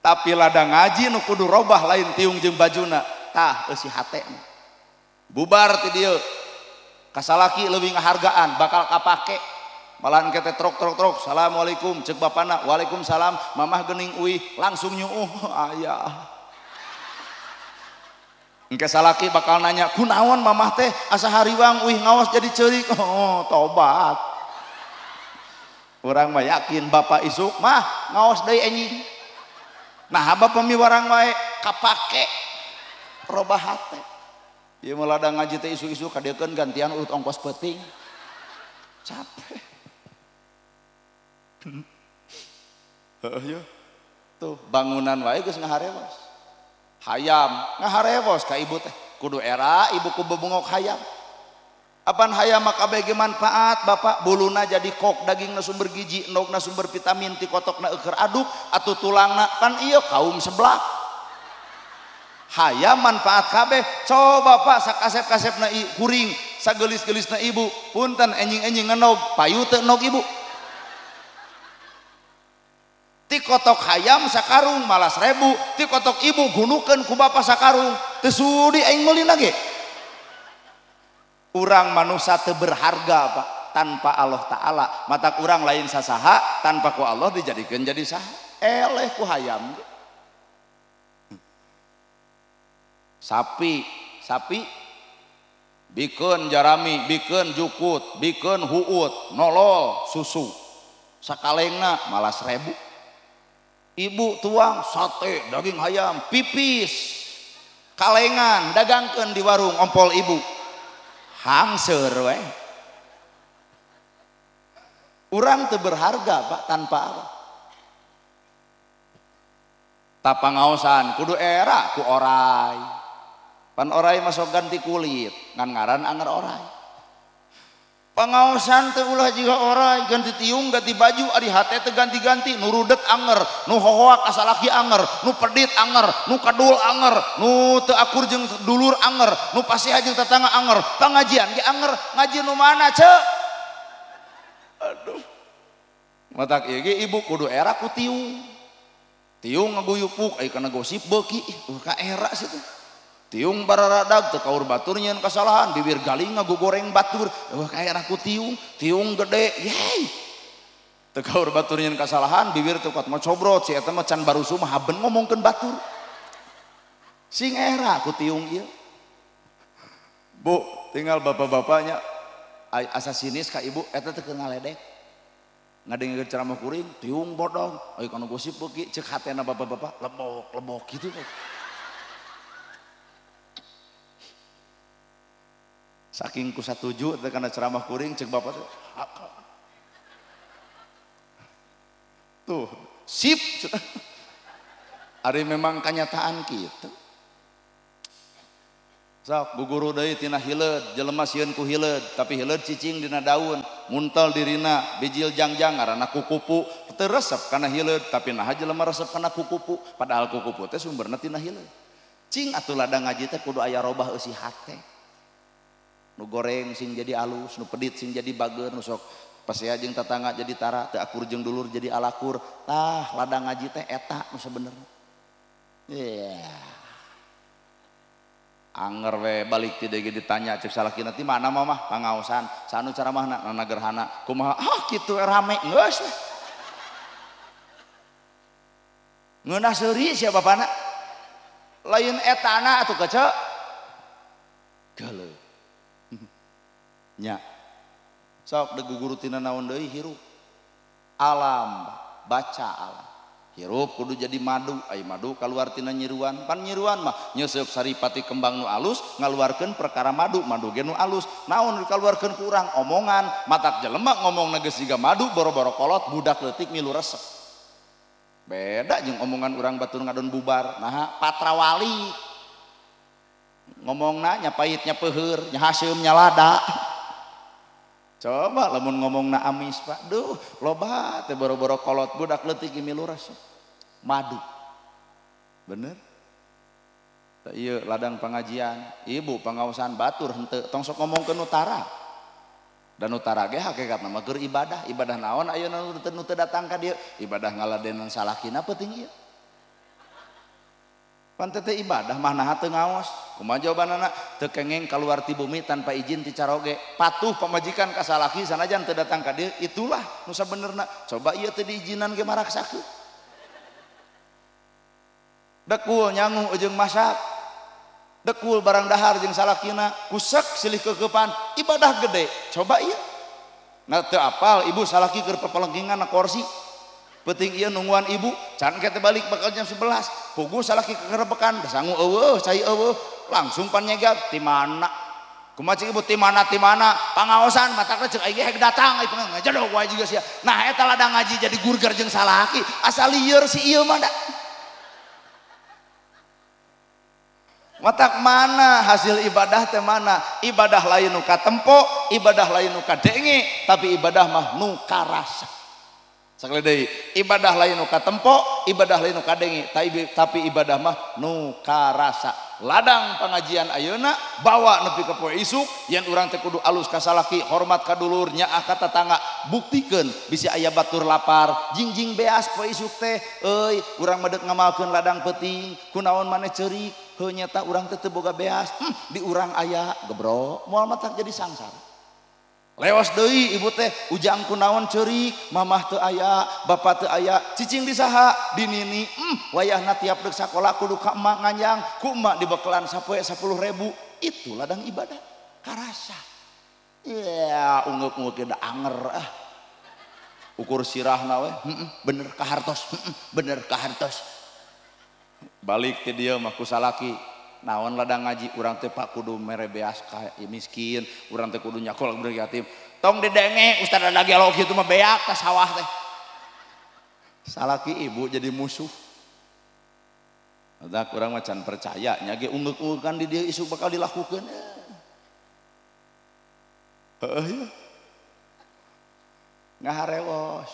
Tapi ladang ngaji nu kudu robah lain tiung jeung bajuna, tah eusi hate. Bubar ti dieu. Kasalaki leuwih ngahargaan bakal kapake. Malahan kete trok trok trok, assalamualaikum cek bapana, waalaikumsalam, mamah geuning uih langsung nyuuh ayah. Engke salaki bakal nanya, kunaon mamah teh asa hariwang uih ngaos jadi ceurik. Oh, tobat. Urang mah yakin bapak isuk mah ngaos deui anjing. Nah, bapak miwarang wae kapake robah hate. Ieu mah ladang ngaji teh isu-isu kadeukeun gantian urut ongkos peuting. Capek. Heuh yeuh. Tuh bangunan wae geus ngaharewos. Hayam ngaharewos ka ibu teh. Kudu era ibu ku bebungok hayam. Apan hayam mah kabeh ge manfaat bapak, buluna jadi kok, dagingna sumber gizi, endogna sumber vitamin, ti kotokna eueur aduk atuh tulangna pan ieu kaum seblak. Hayam manfaat kabeh. Coba Pak sakasep-kasepna kuring, sagelis-gelisna ibu, punten enjing-enjing ngenog, payu teu nog ibu. Ti kotok hayam sakarung malas ribu, ti kotok ibu gunukeun ku bapa sakarung, teu sudi aing meuli lagi. Urang manusia teu berharga Pak tanpa Allah Ta'ala. Matak urang lain sasaha tanpa ku Allah dijadikeun jadi saha. Eleh ku hayam. Sapi, sapi bikeun jarami, bikeun jukut, bikeun huut, nolol susu. Sakalengna malas ribu. Ibu tuang sate, daging hayam, pipis, kalengan, dagangkeun di warung ompol ibu. Hangseur we. Urang teu berharga Pak tanpa Allah. Tapangaosan kudu era ku orai. Pan orai masuk ganti kulit, ngan ngaran anger orai. Pangaosan teu ulah jiga orai, ganti tiung, ganti baju, ari hate teu ganti-ganti, nu rudet anger, nu hohoak asalaki anger, nu pedit anger, nu kadul anger, nu teu akur jeung dulur anger, nu pasiha jeung tetangga anger, pangajian ge anger, ngaji nu mana ceu? Aduh. Matak ieu ge ibu kudu era ku tiung. Tiung ngaguyupuk ai kana gosip beuki, ka era situ. Tiung bararadag teu kaur batur nyeun kasalahan, bibir galing ngagogoreng batur, eueuh ka era ku tiung, tiung gede, yey. Teu kaur batur nyeun kasalahan, bibir teu kuat macobrot, si eta mah can barusu mah haben ngomongkeun batur. Sing era ku tiung ieu. Bu, tinggal bapak-bapaknya asa sinis ka ibu eta teh keur ngaledek. Ngadengekeun ceramah kuring, tiung bodong, aya kana gosip beuki, ceuk hatena bapak-bapak lebok-lebok kitu. Saking ku satuju teh kana ceramah kuring ceuk bapak teh. Tuh, sip. Ari memang kenyataan kitu. Sok guguru deui tina hileud, jelema sieun ku hileud, tapi hileud cicing dina daun, muntel dirina, bijil jangjang ngaranna kukupu, teu resep kana hileud, tapi naha jelema resep kana kukupu, padahal kukupu teh sumberna tina hileud. Cing atuh ladang ngaji teh kudu aya robah eusi hate. Nu goreng sing jadi alus, nu pedit sing jadi bager, nu sok pasea jeung tetangga jadi tara, teu akur jeung dulur jadi alakur. Tah ladang ngaji teh eta nu sabenerna. Yeah. Anger we balik ti deui ditanya cek salakina ti mana mamah pangaosan sanu caramahna nana gerhana kumaha ah kitu rame geus we ngeunah seuri sia bapana lain etana atuh kece geuleuh nya sok deui guru tina naon deui hirup alam baca alam hirup kudu jadi madu, ai madu kaluar tina nyiruan, pan nyiruan mah nyeuseub saripati kembang nu alus ngaluarkeun perkara madu, madu ge nu alus, naon dikaluarkeun ku urang omongan, matak jelema ngomongna geus jiga madu boro-boro kolot budak leutik milu resep. Beda jeung omongan urang batur ngadon bubar, naha patrawali. Ngomongna nya pahit nya peuheur, nya haseum nya lada. Coba lamun ngomongna amis Pak, duh loba teh boro-boro kolot budak leutik milu resep. Madu. Bener? Tah ieu ladang pengajian, ibu pangaosan batur henteu tong sok ngomongkeun utara. Dan utara ge hakikatna mah keur ibadah, ibadah naon ayeuna nu teu datang ka dieu, ibadah ngaladenan salakina peuting ieu. Pan teh ibadah mah naha teu ngaos. Kumaha jawabanana? Teu kengeng kaluar ti bumi tanpa izin ti caroge. Patuh pamajikan ka salaki sanajan teu datang ka dieu, itulah nu sabenerna. Coba ieu teu diizinan ge maraksakeun. Dekul nyangu jeung masak. Dekul barang dahar jeung salakina, kusek silih kekepan, ibadah gede. Coba ieu. Nah teu apal ibu salaki keur pepelengkingan na korsi. Penting ieu nungguan ibu, can ke teh balik bakal jam 11. Puguh salaki kekerebekan, sangu eueuh, cai eueuh, langsung pan nyegap ti mana? Kumaha cik ibu ti mana ti mana? Pangaosan matakna ceuk aing ge hek datang ai ngajedog wae juga sia. Nah eta ladang ngaji jadi gurger jeung salaki, asa lieur si ieu mah da. Matak mana hasil ibadah teh mana? Ibadah lain nu katempo, ibadah lain nu kadenge, tapi ibadah mah nu karasa. Sakali deui, ibadah lain nu katempo, ibadah lain nu kadenge, tapi ibadah mah nu karasa. Ladang pengajian ayeuna bawa nepi ka poe isuk yen urang teh kudu alus ka salaki, hormat ka dulur, nyaah ka tatangga, buktikeun bisi aya batur lapar, jingjing beas poe isuk teh euy urang mah deuk ngamalkeun ladang peuting, kunaon maneh ceurik, heuh nyata urang teh teu boga beas, di urang aya gebro, moal matak jadi sangsara. Leos deui ibu teh ujang kunaon ceurik, mamah teu aya, bapak teu aya, cicing di saha, di nini, wayahna tiap deuk sakola kudu ka emak nganjang, ku emak dibekelan sapoe 10.000, itu ladang ibadah karasa. Ya ungeuk-ungeuk da anger ah. Ukur sirahna we, bener kahartos, bener kahartos. Balik ti dieu mah ku salaki. Naon ladang ngaji urang teh Pak kudu mere beas ka miskin, urang teh kudu nyakol budak yatim. Tong didenge ustad ada gelo kitu mah beak ka sawah teh. Salaki ibu jadi musuh. Matak urang mah can percaya nya ge ungeuk-ungeukkan di dieu isuk bakal dilakukeun. Heeh ya. Ngaharewos.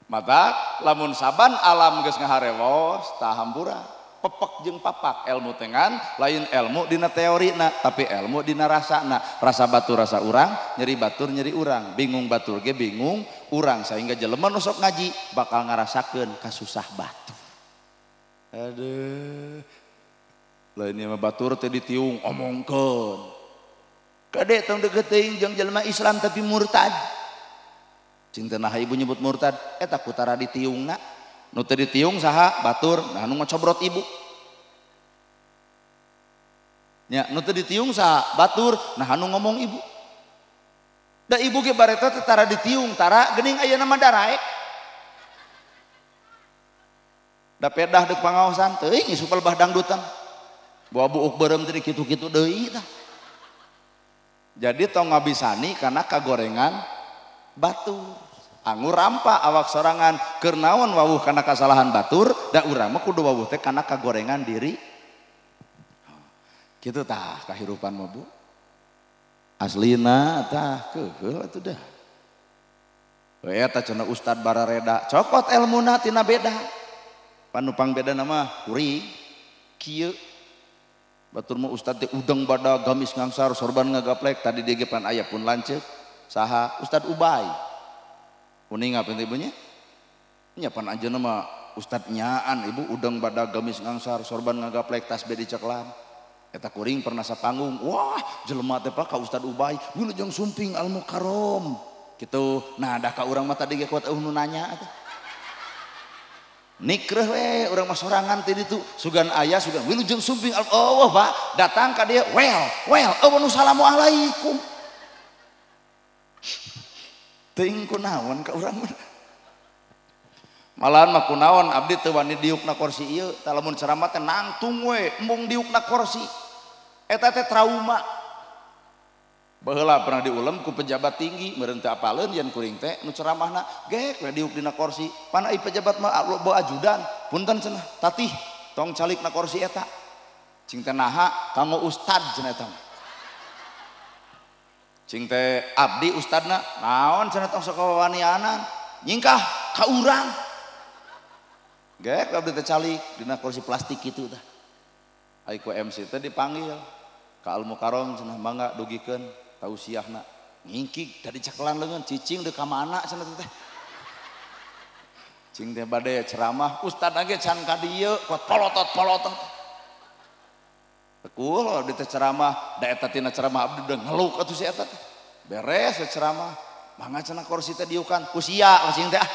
Matak lamun saban alam geus ngaharewos tah hampura. Pepek jeung papak ilmu tengan lain ilmu dina teorina tapi ilmu dina rasana, rasa batur rasa urang, nyeri batur nyeri urang, bingung batur ge bingung urang, sehingga jelema nu sok ngaji bakal ngarasakeun kasusah batur. Aduh, lain ieu mah batur teh ditiung omongkeun kade tong deukeut teuing jeung jelema Islam tapi murtad. Cing teh naha ibu nyebut murtad eta kutara ditiungna. Nu teu ditiung saha batur, nah nu ngocobrot ibu. Nya nu teu ditiung saha batur, nah nu ngomong ibu. Da ibu ge bareta teh tara ditiung, tara geuning ayeuna mah daraek. Da pedah deuk pangaosan teuing isuk lebah dangdutan. Bawa buuk beureum teh kitu-kitu deui tah. Jadi tong ngabisani kana kagorengan batur. Anggur rampa awak sorangan keur naon wawuh kana kasalahan batur, da urang mah kudu wawuh teh kana kagorengan diri. Kitu tah kahirupan mah Bu. Aslina tah keukeuh atuh dah. Eta cenah ustad barareda, cokot elmuna tina beda. Panupang bedana mah kuring kieu. Batur mah ustad teh udang badag gamis ngangsar sorban ngagaplek tadi dia ge pan aya pun lanceuk. Saha Ustad Ubay. Kuning apa ibunya? Nya pan anjeunna mah ustad nyaan ibu udang badag gamis ngangsar sorban ngagaplek tas be diceklan. Eta kuring pernah sapanggung, wah jelema teh Pak ka Ustad Ubay, wilujeng sumping Al Mukarram. Kitu. Nah da ka urang mah tadi ge kuat eueuh nu nanya teh. Nikreuh we urang mah sorangan teh ditu, sugan aya sugan wilujeng sumping al oh Pak, datang ka dieu well eueuh nu salamualaikum. Teuing kunaon ka urang mah. Malahan mah kunaon abdi teu wani diukna kursi ieu, tah lamun ceramah teh nangtung we embung diukna kursi. Eta teh trauma. Baheula pernah diulem ku pejabat tinggi, meureun teu apaleun yen kuring teh nu ceramahna gek we diuk dina kursi. Pan ai pejabat mah loba ajudan, punten cenah, tatih tong calikna kursi eta. Cing teh naha kanggo ustad cenah eta mah. Cing teh abdi ustadna naon cenah tong sok wawanianan nyingkah ka urang. Gek abdi teh calik dina kursi plastik kitu tah. Ai ku MC teh dipanggil ka Al Mukarram cenah mangga dugikeun tausiahna. Ngingkig da dicekelan leungeun cicing deuk ka mana cenah teh. Cing teh bade ceramah ustadna ge can ka dieu kuat polotot-polotot. Tekul abdi teh ceramah, da eta tina ceramah abdi udah ngeluk atuh si eta teh. Beres ceramah, mangga cenah kursi teh diukan, ku sia cing teh ah.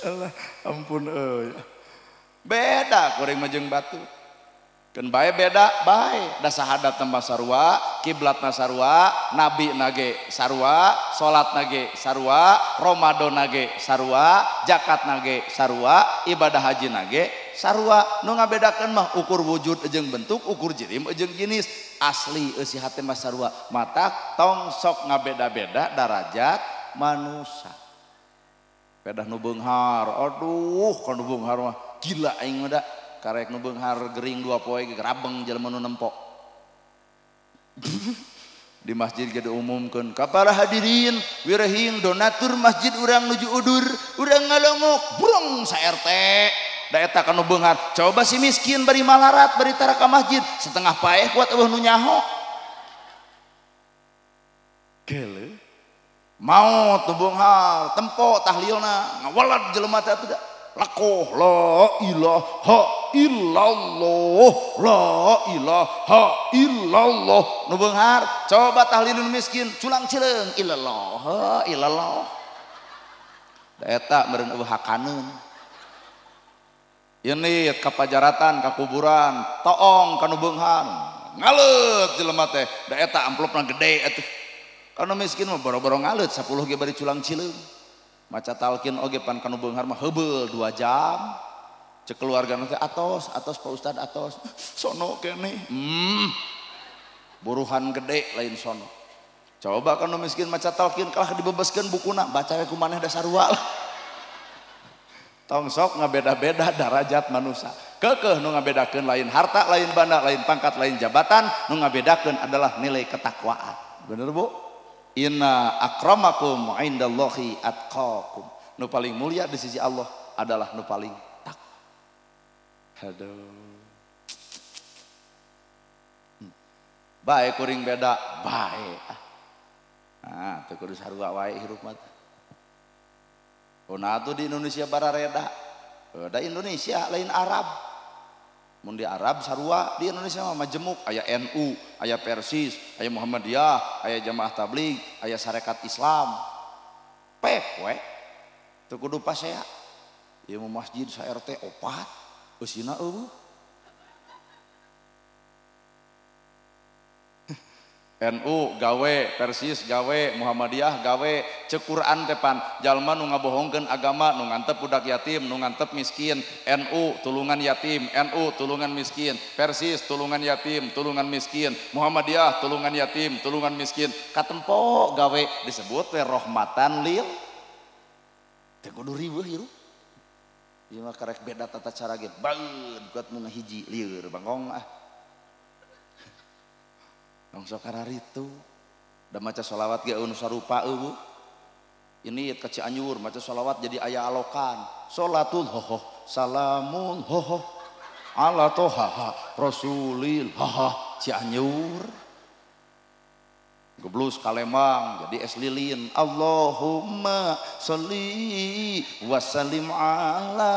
Allah ampun euy. Beda kuring mah jeung batu. Keun bae beda bae, da sahadat mah sarua, kiblatna sarua, nabi nage sarua, salat nage sarua, Ramadan nage sarua, zakat nage sarua, ibadah haji nage sarua. Nu ngabedakeun mah ukur wujud jeung bentuk, ukur jirim jeung jenis. Asli eusi hate mah sarua. Matak tong sok ngabeda-beda darajat manusia. Pedah nu beunghar, aduh kan nu beunghar mah gila aing mah da. Karek nu beunghar gering dua poe ge rabeng jelema nu nempo. Di masjid ge diumumkeun ka para hadirin wirehing donatur masjid urang nuju udur urang ngalongok brong sa RT da eta kanu beunghar. Coba si miskin bari malarat bari tara ka masjid setengah paeh kuat eueuh nu nyaho. Gele maot nu beunghar tempo tahlilna ngawalad jelema teh atuh da lakoh la ilaha illallah la ilaha illallah nu beunghar. Coba tahlilun miskin culang cileung illallah illallah da eta meureun eueuh hakaneun. Ini ka pajaratan ka kuburan toong ka nu beunghar ngaleut jelema teh da eta amplopna gede atuh. Kanu miskin mah boro-boro ngaleut 10 ge bari culang cileung. Maca talqin oge pan kanu beunghar mah heubeul 2 jam. Cek keluarga teh atos atos Pak Ustad atos sono keneh. Buruhan gede lain sono. Coba kanu miskin maca talqin kalah dibebaskeun bukuna baca we ku maneh da sarua lah. Tong sok ngabeda-beda darajat manusia. Keukeuh nu ngabedakeun lain harta, lain banda, lain pangkat, lain jabatan, nu ngabedakeun adalah nilai ketakwaan. Bener Bu? Inna akramakum indallahi atqakum. Nu paling mulia di sisi Allah adalah nu paling tak. Aduh. Bae kuring beda, bae. Nah, teu kudu sarua wae hirup mah. Nah, tuh di Indonesia barareda. Da Indonesia lain Arab. Mun di Arab sarua, di Indonesia mah majemuk, aya NU, aya Persis, aya Muhammadiyah, aya Jamaah Tabligh, aya Sarekat Islam. Pek we. Teu kudu pasea. Ieu mah masjid sa RT 4, eusina eueuh. NU gawe, Persis gawe, Muhammadiyah gawe, cek Quran teh pan jalma nu ngabohongkeun agama, nu ngantep budak yatim, nu ngantep miskin, NU tulungan yatim, NU tulungan miskin, Persis tulungan yatim, tulungan miskin, Muhammadiyah tulungan yatim, tulungan miskin, katempo gawe disebut we rahmatan lil. Teu kudu riweuh hirup. Ieu mah karek beda tata cara ge, baeud kuat nu ngahiji lieur bangkong ah. Tong sok kararitu da maca sholawat ge eueuh sarupa eueuh. Ini ka Cianjur maca sholawat jadi aya alokan. Sholatul hoho salamun hoho ala toha rasulil haha Cianjur. Geblus ka Lembang jadi es lilin. Allahumma sholli wa sallim ala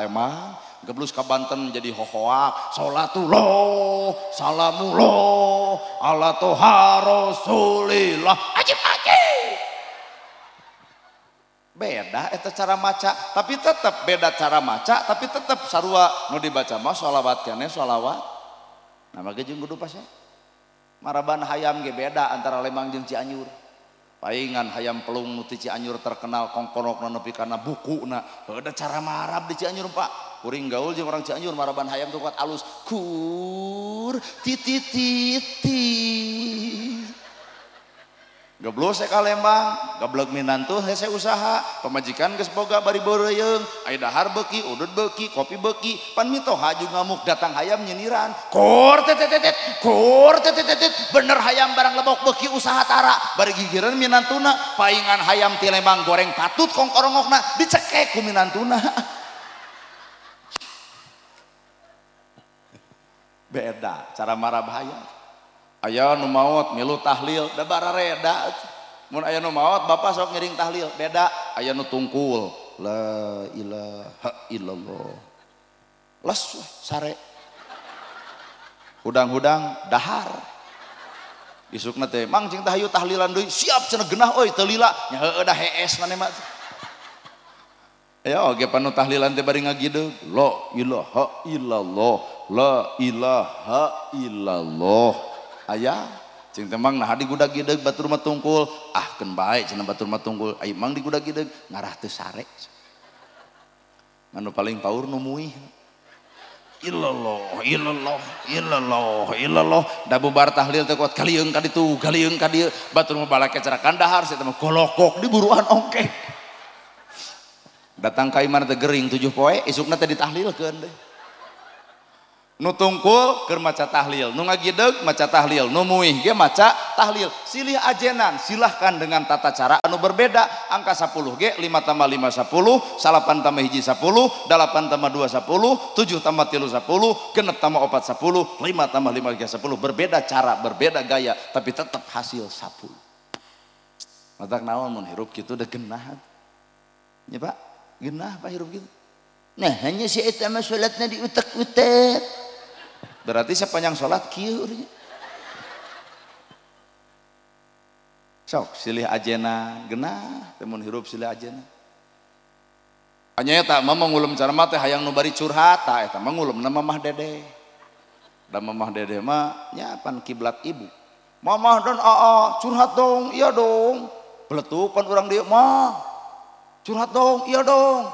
Lembang. Geblus ka Banten jadi hohoak. Sholatullah salamullah ala toha rasulillah. Ajib ajib. Beda eta cara maca, tapi tetep beda cara maca, tapi tetep sarua nu dibaca mah sholawat keneh sholawat. Nah mage jeung kudu pasea. Maraban hayam ge beda antara Lembang jeung Cianjur. Paingan hayam pelung nu ti Cianjur terkenal kongkonokna nepi kana bukuna. Beda cara marab di Cianjur Pak. Kuring gaul jeung orang Cianjur maraban hayam tuh kuat alus. Kur ti ti ti. Geblus ka Lembang, geblek minantu hese usaha, pamajikan geus boga bari beureuyeng, aya dahar beuki, udud beuki, kopi beuki, pan mitoha juga ngamuk datang hayam nyiniran. Kur tetetetet, kur tetetetet, bener hayam barang lebok beuki usaha tara, bari gigireun minantuna, paingan hayam ti Lembang goreng patut kongkorongokna dicekek ku minantuna. Beda cara marah bahaya. Aya nu maot milu tahlil da barareda. Mun aya nu maot bapak sok ngiring tahlil beda. Aya nu tungkul la ilaha illallah. Les sare. Hudang-hudang dahar. Isukna teh mang cing tah hayu tahlilan deui siap cenah genah euy teu lila nya heueuh da hees maneh mah. Ya oge panu tahlilan teh bari ngagideug la ilaha illallah la ilaha illallah. Aya cing teh mang nah digudag-gideg batur mah tungkul ah keun bae cenah batur mah tungkul ai mang digudag-gideg ngarah teu sare. Anu paling paur nu muih illallah illallah illallah illallah da bubar tahlil teh kuat kalieung ka ditu kalieung ka dieu batur mah balake cara kandahar sia teh mah golokok diburuan ongkek. Datang ka imah teh gering 7 poe isukna teh ditahlilkeun deh. Nu tungkul keur maca tahlil, nu ngagideg maca tahlil, nu muih ge maca tahlil. Silih ajenan, silahkan dengan tata cara anu berbeda. Angka 10 ge 5 tambah 5 10, 8 tambah 1 10, 8 tambah 2 10, 7 tambah 3 10, 6 tambah 4 10, 5 tambah 5 10. Berbeda cara, berbeda gaya, tapi tetap hasil 10. Matak naon mun hirup kitu da genah. Nya Pak, genah Pak hirup kitu. Nah, hanya si eta mah salatna diutek-utek. Berarti sepanjang sholat kieu. Sok silih ajena genah teh mun hirup silih ajena. Anya eta mah ngulem cara mah teh hayang nu bari curhat tah eta mah ngulemna Mamah Dedeh. Da Mamah Dedeh mah nya pan kiblat ibu. Mamah dan aa curhat dong, iya dong. Beletukan urang dieu mah. Curhat dong, iya dong.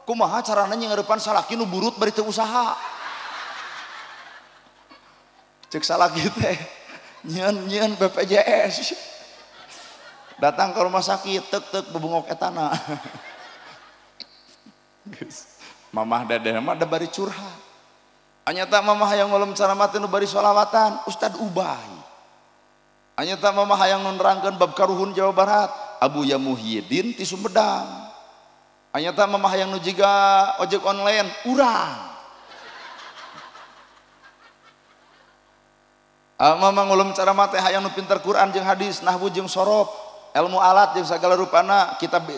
Kumaha carana nyeurepan salaki nu burut bari teu usaha. Cek salaki teh nyieun BPJS. Datang ke rumah sakit tek-tek bebungok etana. Mamah Dedeh mah da bari curhat. Anyata mamah hayang ngulem cara mah teh nu bari sholawatan, Ustad Ubay. Anyata mamah hayang nu nerangkeun bab karuhun Jawa Barat, Abu Ya Muhyiddin ti Sumedang. Anyata mamah hayang nu jiga ojek online, urang. Mama ngulem cara mah teh hayang nu pinter Quran jeung hadis, nahwu jeung sorof, ilmu alat jeung sagala rupana, kitab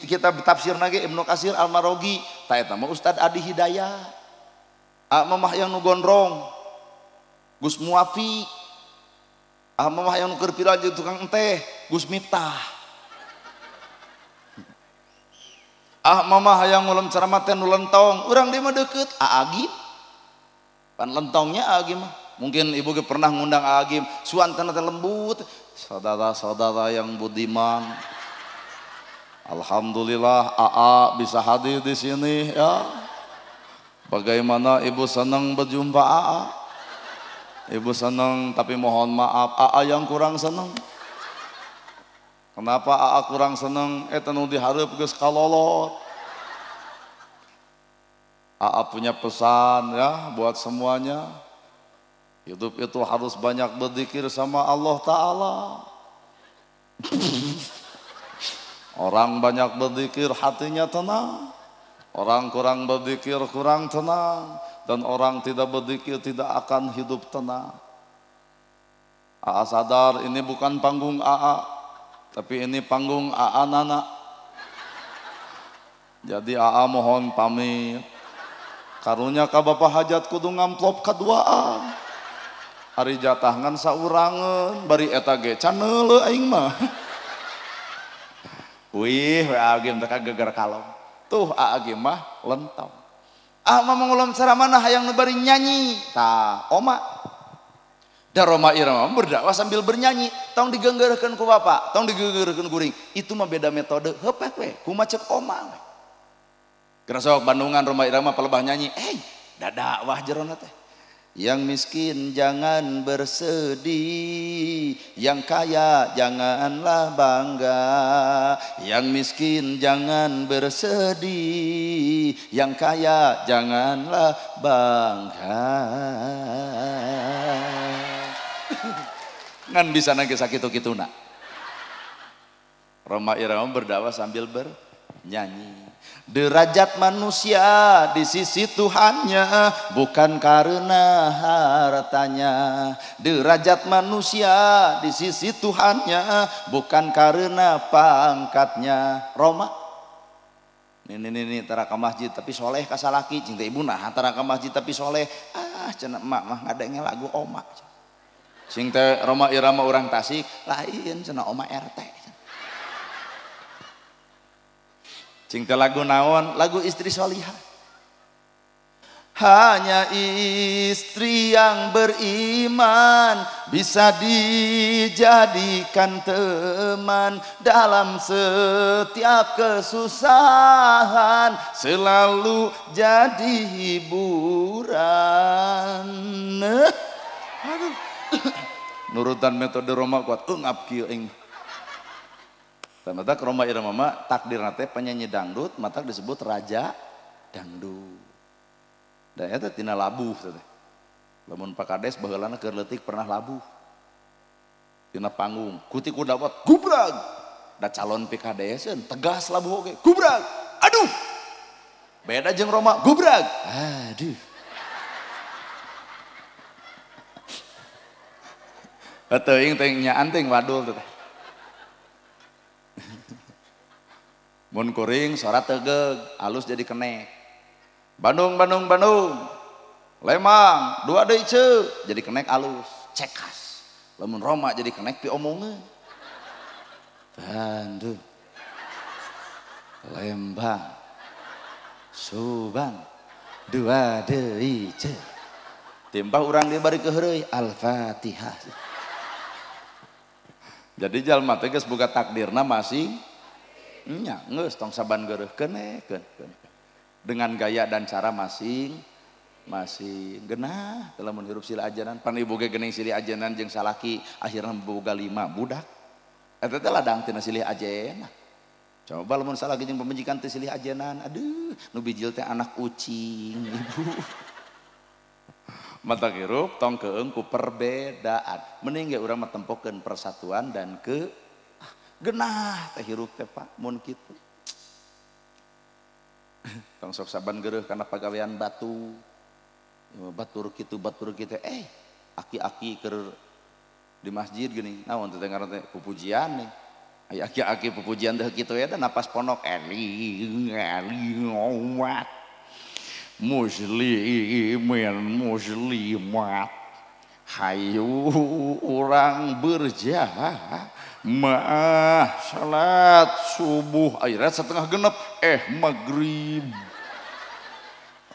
kitab tafsirna ge Ibnu Katsir Al-Marogi, ta eta mah Ustad Adi Hidayah. Mamah hayang nu gondrong, Gus Muafi. Mamah hayang nu keur viral jeung tukang enteh, Gus Miftah. Mamah hayang ngulem cara mah teh nu lentong, urang dieu mah deukeut Aagim. Pan lentongnya Aagim mah. Mungkin ibu pernah ngundang Agim, suantana teh lembut, saudara-saudara yang budiman. Alhamdulillah AA bisa hadir di sini ya. Bagaimana ibu senang berjumpa AA? Ibu senang, tapi mohon maaf AA yang kurang senang. Kenapa AA kurang senang? Eta nu dihareup geus kalolot. AA punya pesan ya buat semuanya. Hidup itu harus banyak berzikir sama Allah Ta'ala. Orang banyak berzikir hatinya tenang. Orang kurang berzikir kurang tenang. Dan orang tidak berzikir tidak akan hidup tenang. AA sadar ini bukan panggung AA, tapi ini panggung AA Nana. Jadi AA mohon pamit. Karunya ka Bapak hajat kudu ngamplop kaduaan. Ari jatah ngan saurangeun bari eta ge can neuleuh aing mah. Wih, we Agim teh kageger kalong. Tuh Agim mah lentong. Ah mah ngulem cara mana hayang nu bari nyanyi. Tah, oma. Da Roma Irama berdakwah sambil bernyanyi. Tong digeunggeurkeun ku bapak, tong digeunggeurkeun kuring. Itu mah beda metode. Heupek we, kumaha cek oma we. Geura sok Bandungan Roma Irama palebah nyanyi. Eh, da dakwah jerona teh. Yang miskin jangan bersedih, yang kaya janganlah bangga. Yang miskin jangan bersedih, yang kaya janganlah bangga. Ngan bisa nangis sakitu-kituna. Roma Irama berdakwah sambil bernyanyi. Derajat manusia di sisi Tuhannya bukan karena hartanya. Derajat manusia di sisi Tuhannya bukan karena pangkatnya. Roma ini tara ka masjid tapi soleh kasalaki, cinta ibu nah tara ka masjid tapi soleh. Ah cenah emak mah ngadenge lagu oma. Cing teh Roma Irama urang Tasik lain cenah oma RT. Cing teh lagu naon? Lagu istri solihah. Hanya istri yang beriman bisa dijadikan teman dalam setiap kesusahan, selalu jadi hiburan. Aduh. Nurutan metode Roma kuat ungap kieu aing. Matak Roma Irama mah takdirna teh penyanyi dangdut, matak disebut raja dangdut. Dan eta tina labuh teh. Lamun Pak Kades baheulana keur leutik pernah labuh tina panggung, kuti ku dawat gubrag. Da calon PKDS tegas labuh oge, gubrag. Aduh. Beda jeung Roma, gubrag. Aduh. Teuing teh nyaan teh wadul teh. Mun kuring sora tegeg, alus jadi kenek. Bandung, Bandung, Bandung. Lembang, dua deui ceu, jadi kenek alus, cekas. Lamun Roma jadi kenek piomongeun. Bandung, Lembang, Subang, dua deui ceu. Timbah urang dia bari keheureuy, Al-Fatihah. Jadi jalma teh geus boga takdirna masing nya geus tong saban geureuh keun dengan gaya dan cara masing masing genah lamun hirup sila ajanan pan ibu ge geuning silih ajenan jeung salaki akhirna boga 5 budak eta teh ladang tina silih ajenah. Coba lamun salaki jeung pamajikan teh silih ajenan, aduh nu bijil teh anak ucing ibu. Mata hirup tong keung ku perbedaan, mending ge urang mah tempokeun persatuan dan ke genah teh hirup teh Pak mun kitu. Tong sok saban geureuh kana pagawean batu. Batur kitu aki-aki keur di masjid geuning naon teh ngaran teh pupujian nih. Aya aki-aki pupujian teh kitu ya napas ponok eling eling umat muslimin muslimat hayu urang berjamaah salat subuh akhirnya setengah genep maghrib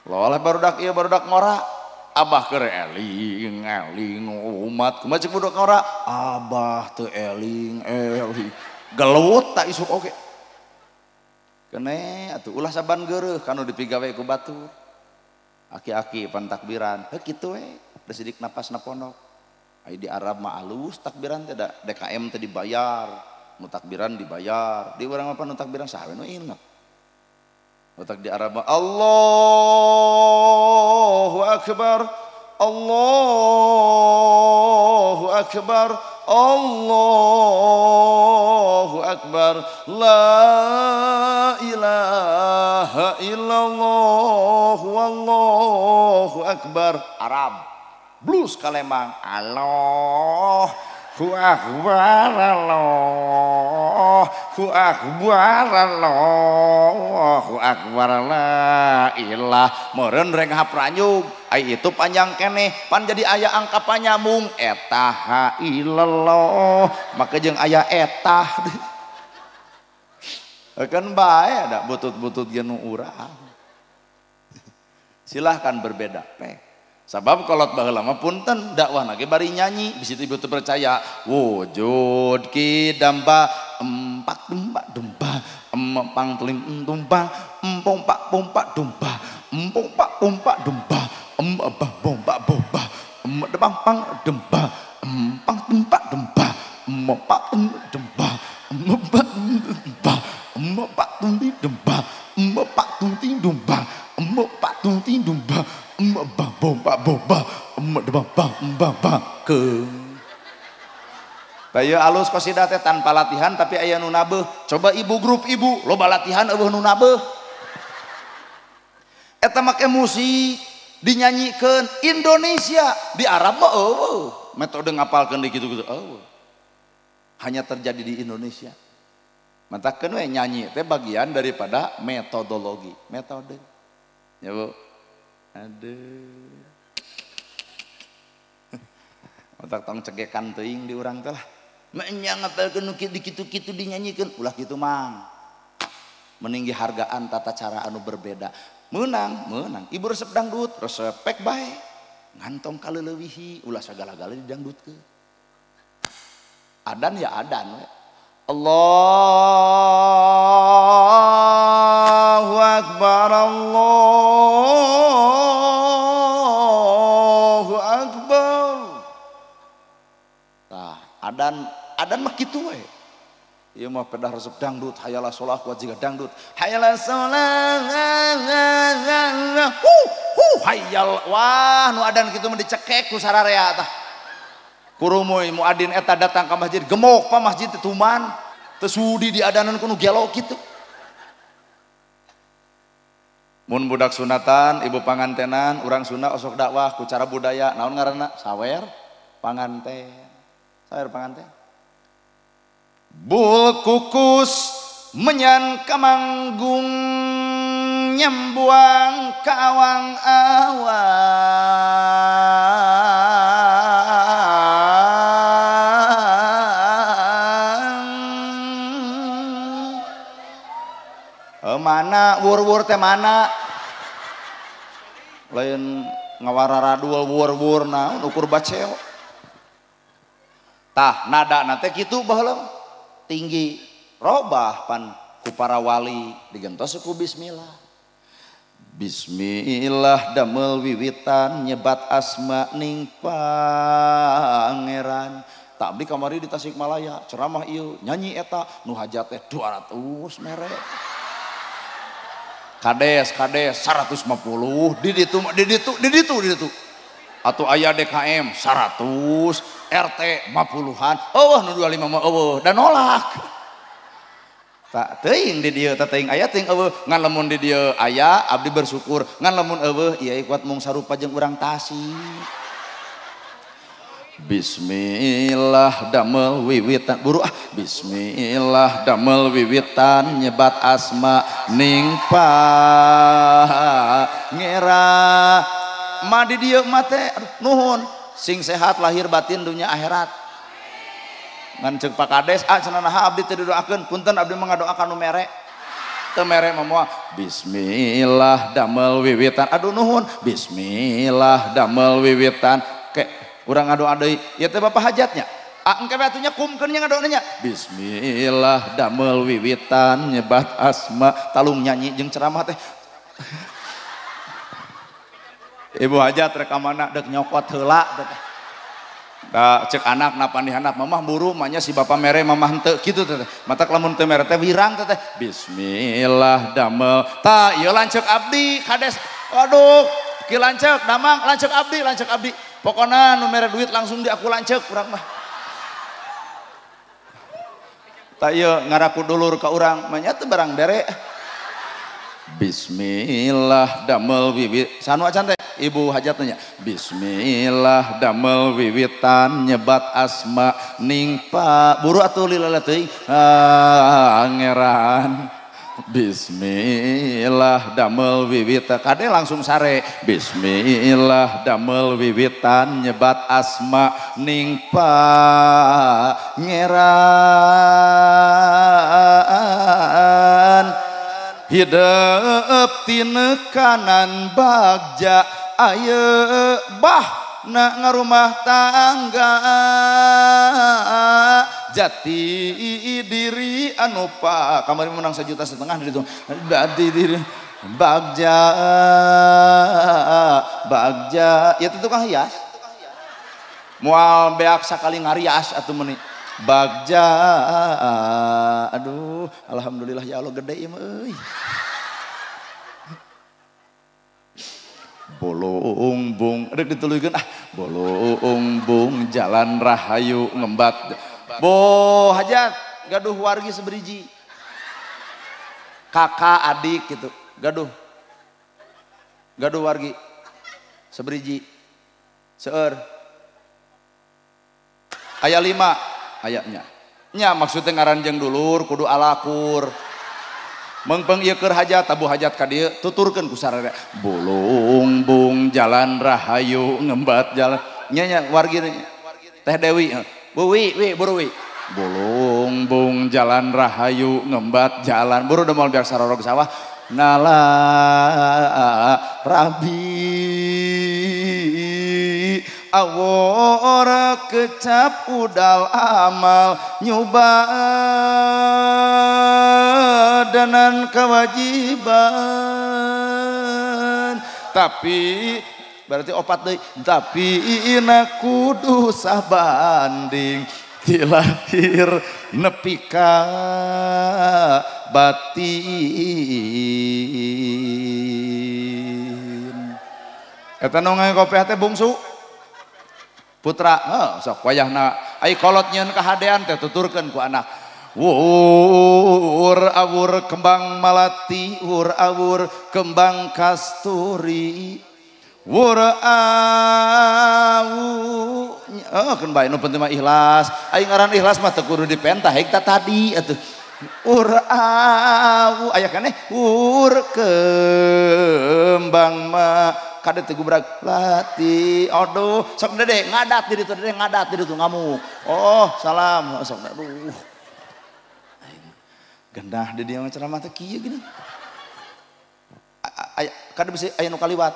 lolah barudak ieu barudak ngora abah keur eling eling umat kumaha ceuk budak ngora abah teu eling eling gelut tak isuk oge kene atuh ulah saban geureuh kanu dipigawe ku batur aki-aki pan takbiran heuh kitu we da sidik napasna pondok. Ai di Arab mah alus takbiran teh da DKM teh dibayar, nu takbiran dibayar. Di urang mah pan nu takbiran saha we nu inget. Otak di Arab mah Allahu akbar, Allahu akbar, Allahu akbar, la ilaha illallah wallahu akbar. Arab blues kalemang Allahu akbar, Allahu akbar, Allahu akbar, la ilah meureun reng hapranyug ai itu panjang keneh pan jadi aya angka panyamung eta ha illallah maka jeung aya etah kan bae ada butut-butut ge nu urang. Silahkan berbeda pek. Sabab kolot baheula mah punten dakwahna ge bari nyanyi bisi ibu teu percaya wujud ki damba empak demba demba empang teling tumpang empong pak pompak domba empong pak pompak domba embah bomba boba em debang pang demba empang tempak demba empak demba empak demba empak tumti demba empak tumti domba empak tumti domba mbah bomba boba mbah mbah mbah ke. Taya alus qasidah teh tanpa latihan tapi aya nu nabeuh. Coba ibu grup ibu loba latihan eueuh nu nabeuh. Eta make musik dinyanyikeun Indonesia di Arab mah eueuh metode ngapalkeun di kitu-kitu eueuh. Hanya terjadi di Indonesia. Matakeun we nyanyi teh bagian daripada metodologi, metode. Ya Bu. Aduh. Otak tong cegekan teuing di urang teh lah. Menya ngapalkeun nu kitu-kitu dinyanyikeun ulah kitu mang. Meninggi hargaan tata cara anu berbeda. Meunang, meunang. Ibu resep dangdut, resepek bae. Ngantong kaleulewihi ulah sagala-gala didangdutkeun. Adan ya adan we. Allahu akbar, Allahu akbar. Tah, adan adan mah kitu we. Ieu mah pedah resep dangdut, hayalah sholah kuat jiga dangdut. Hayalah sholah. Hu hu Hayal wah nu adan kitu mah dicekek ku sararea tah. Kurumuy muadin eta datang ka masjid gemok pa masjid teh tuman teu sudi diadanan ku nu gelo kitu. Mun budak sunatan ibu pangantenan urang Sunda osok dakwah ku cara budaya naon ngaranna sawer panganten. Sawer panganten. Bul kukus menyan kamanggung nyembuang kaawang-awang mana wur-wur teh mana lain ngawararadul wur-wur naon ukur baceo tah nada na teh kitu baheula tinggi robah pan ku para wali digentos ku bismillah. Bismillah damel wiwitan nyebat asma ning pangeran. Tak abdi kamari di Tasikmalaya ceramah ieu nyanyi eta nu hajat teh 200 mere. Kades kades 150 di ditu di ditu di ditu di ditu. Atau aya DKM 100 RT 50-an. Eueuh nu 25 mah eueuh dan nolak. Tak teuing di dieu teh teuing aya teuing eueuh ngan lamun di dieu aya abdi bersyukur ngan lamun eueuh ieu kuat mung sarupa jeung urang Tasik. Bismillah damel wiwitan buru ah bismillah damel wiwitan nyebat asma ning pangeran ma di dieu mah teh nuhun sing sehat lahir batin dunia akhirat. Ngan ceuk Pak Kades ah cenah naha abdi teu didoakeun punten abdi mah ngadoakan nu mere teu mere mah moal bismillah damel wiwitan aduh nuhun bismillah damel wiwitan ke urang ngadoa deui ieu teh bapak hajatnya ah engke atuh nya kumkeun nya ngadoana nya bismillah damel wiwitan nyebat asma talung nyanyi jeung ceramah teh ibu hajat rek ka mana deuk nyokot heula teh. Da cek anak napa dihandap mamah buru manya si bapak mere mamah henteu kitu teh matak lamun teu mere teh wirang teh bismillah damel ta ieu lanceuk abdi kades waduh ki lanceuk damang lanceuk abdi pokona nu mere duit langsung di aku lanceuk urang mah ta ieu ngaraku dulur ka urang manya teu barang bere bismillah damel wiwit sanu acan teh ibu hajatnya bismillah damel wiwitan nyebat asma ning pa buru atuh lila teuing pangeran bismillah damel wiwitan kade langsung sare bismillah damel wiwitan nyebat asma ning pangeran hidep tinekanan bagja aye bah na ngarumah tangga jati diri anu pa kamari menang 1,5 juta di ditu jati diri bagja bagja ya tukang hias moal beak sakali ngarias atuh meuni bagja aduh alhamdulillah ya Allah gede ieu mah euy bolong bung rek dituluykeun ah bolong bung jalan rahayu ngembat bo hajat gaduh wargi seberiji kakak adik gitu gaduh gaduh wargi seberiji seueur aya 5 ayatnya nya maksudnya ngaranjeng dulur kudu alakur mengpeng ieu keur hajat tabuh hajat ka dieu tuturkeun ku sararea bolong bung jalan rahayu ngembat jalan nya nya wargi teh Dewi bu wi wi buru wi bolong bung jalan rahayu ngembat jalan buru udah moal biar sarorog sawah nala rabi awora kecap udal amal nyuba danan kewajiban tapi berarti opat deui tapi ina kudu sabanding tilahir nepi ka batin. Eta nu ngawe kopiah teh bungsu putra, heuh sok wayahna ai kolot nyieun kahadean teh tuturkeun ku anak. Wur awur kembang malati, wur awur kembang kasturi, wur awu. Oh keun bae nu penting mah ikhlas. Ai ngaran ikhlas mah teu kudu dipentah hek ta tadi atuh. Wur awu aya keneh wur kembang ma kade teu gubrag lati. Aduh sok dede ngadat di ditu, dede ngadat di ditu ngamuk. Oh salam sok aduh. Gendah di dia ceramah teh kieu gini. Aya kade bisi aya nu kaliwat.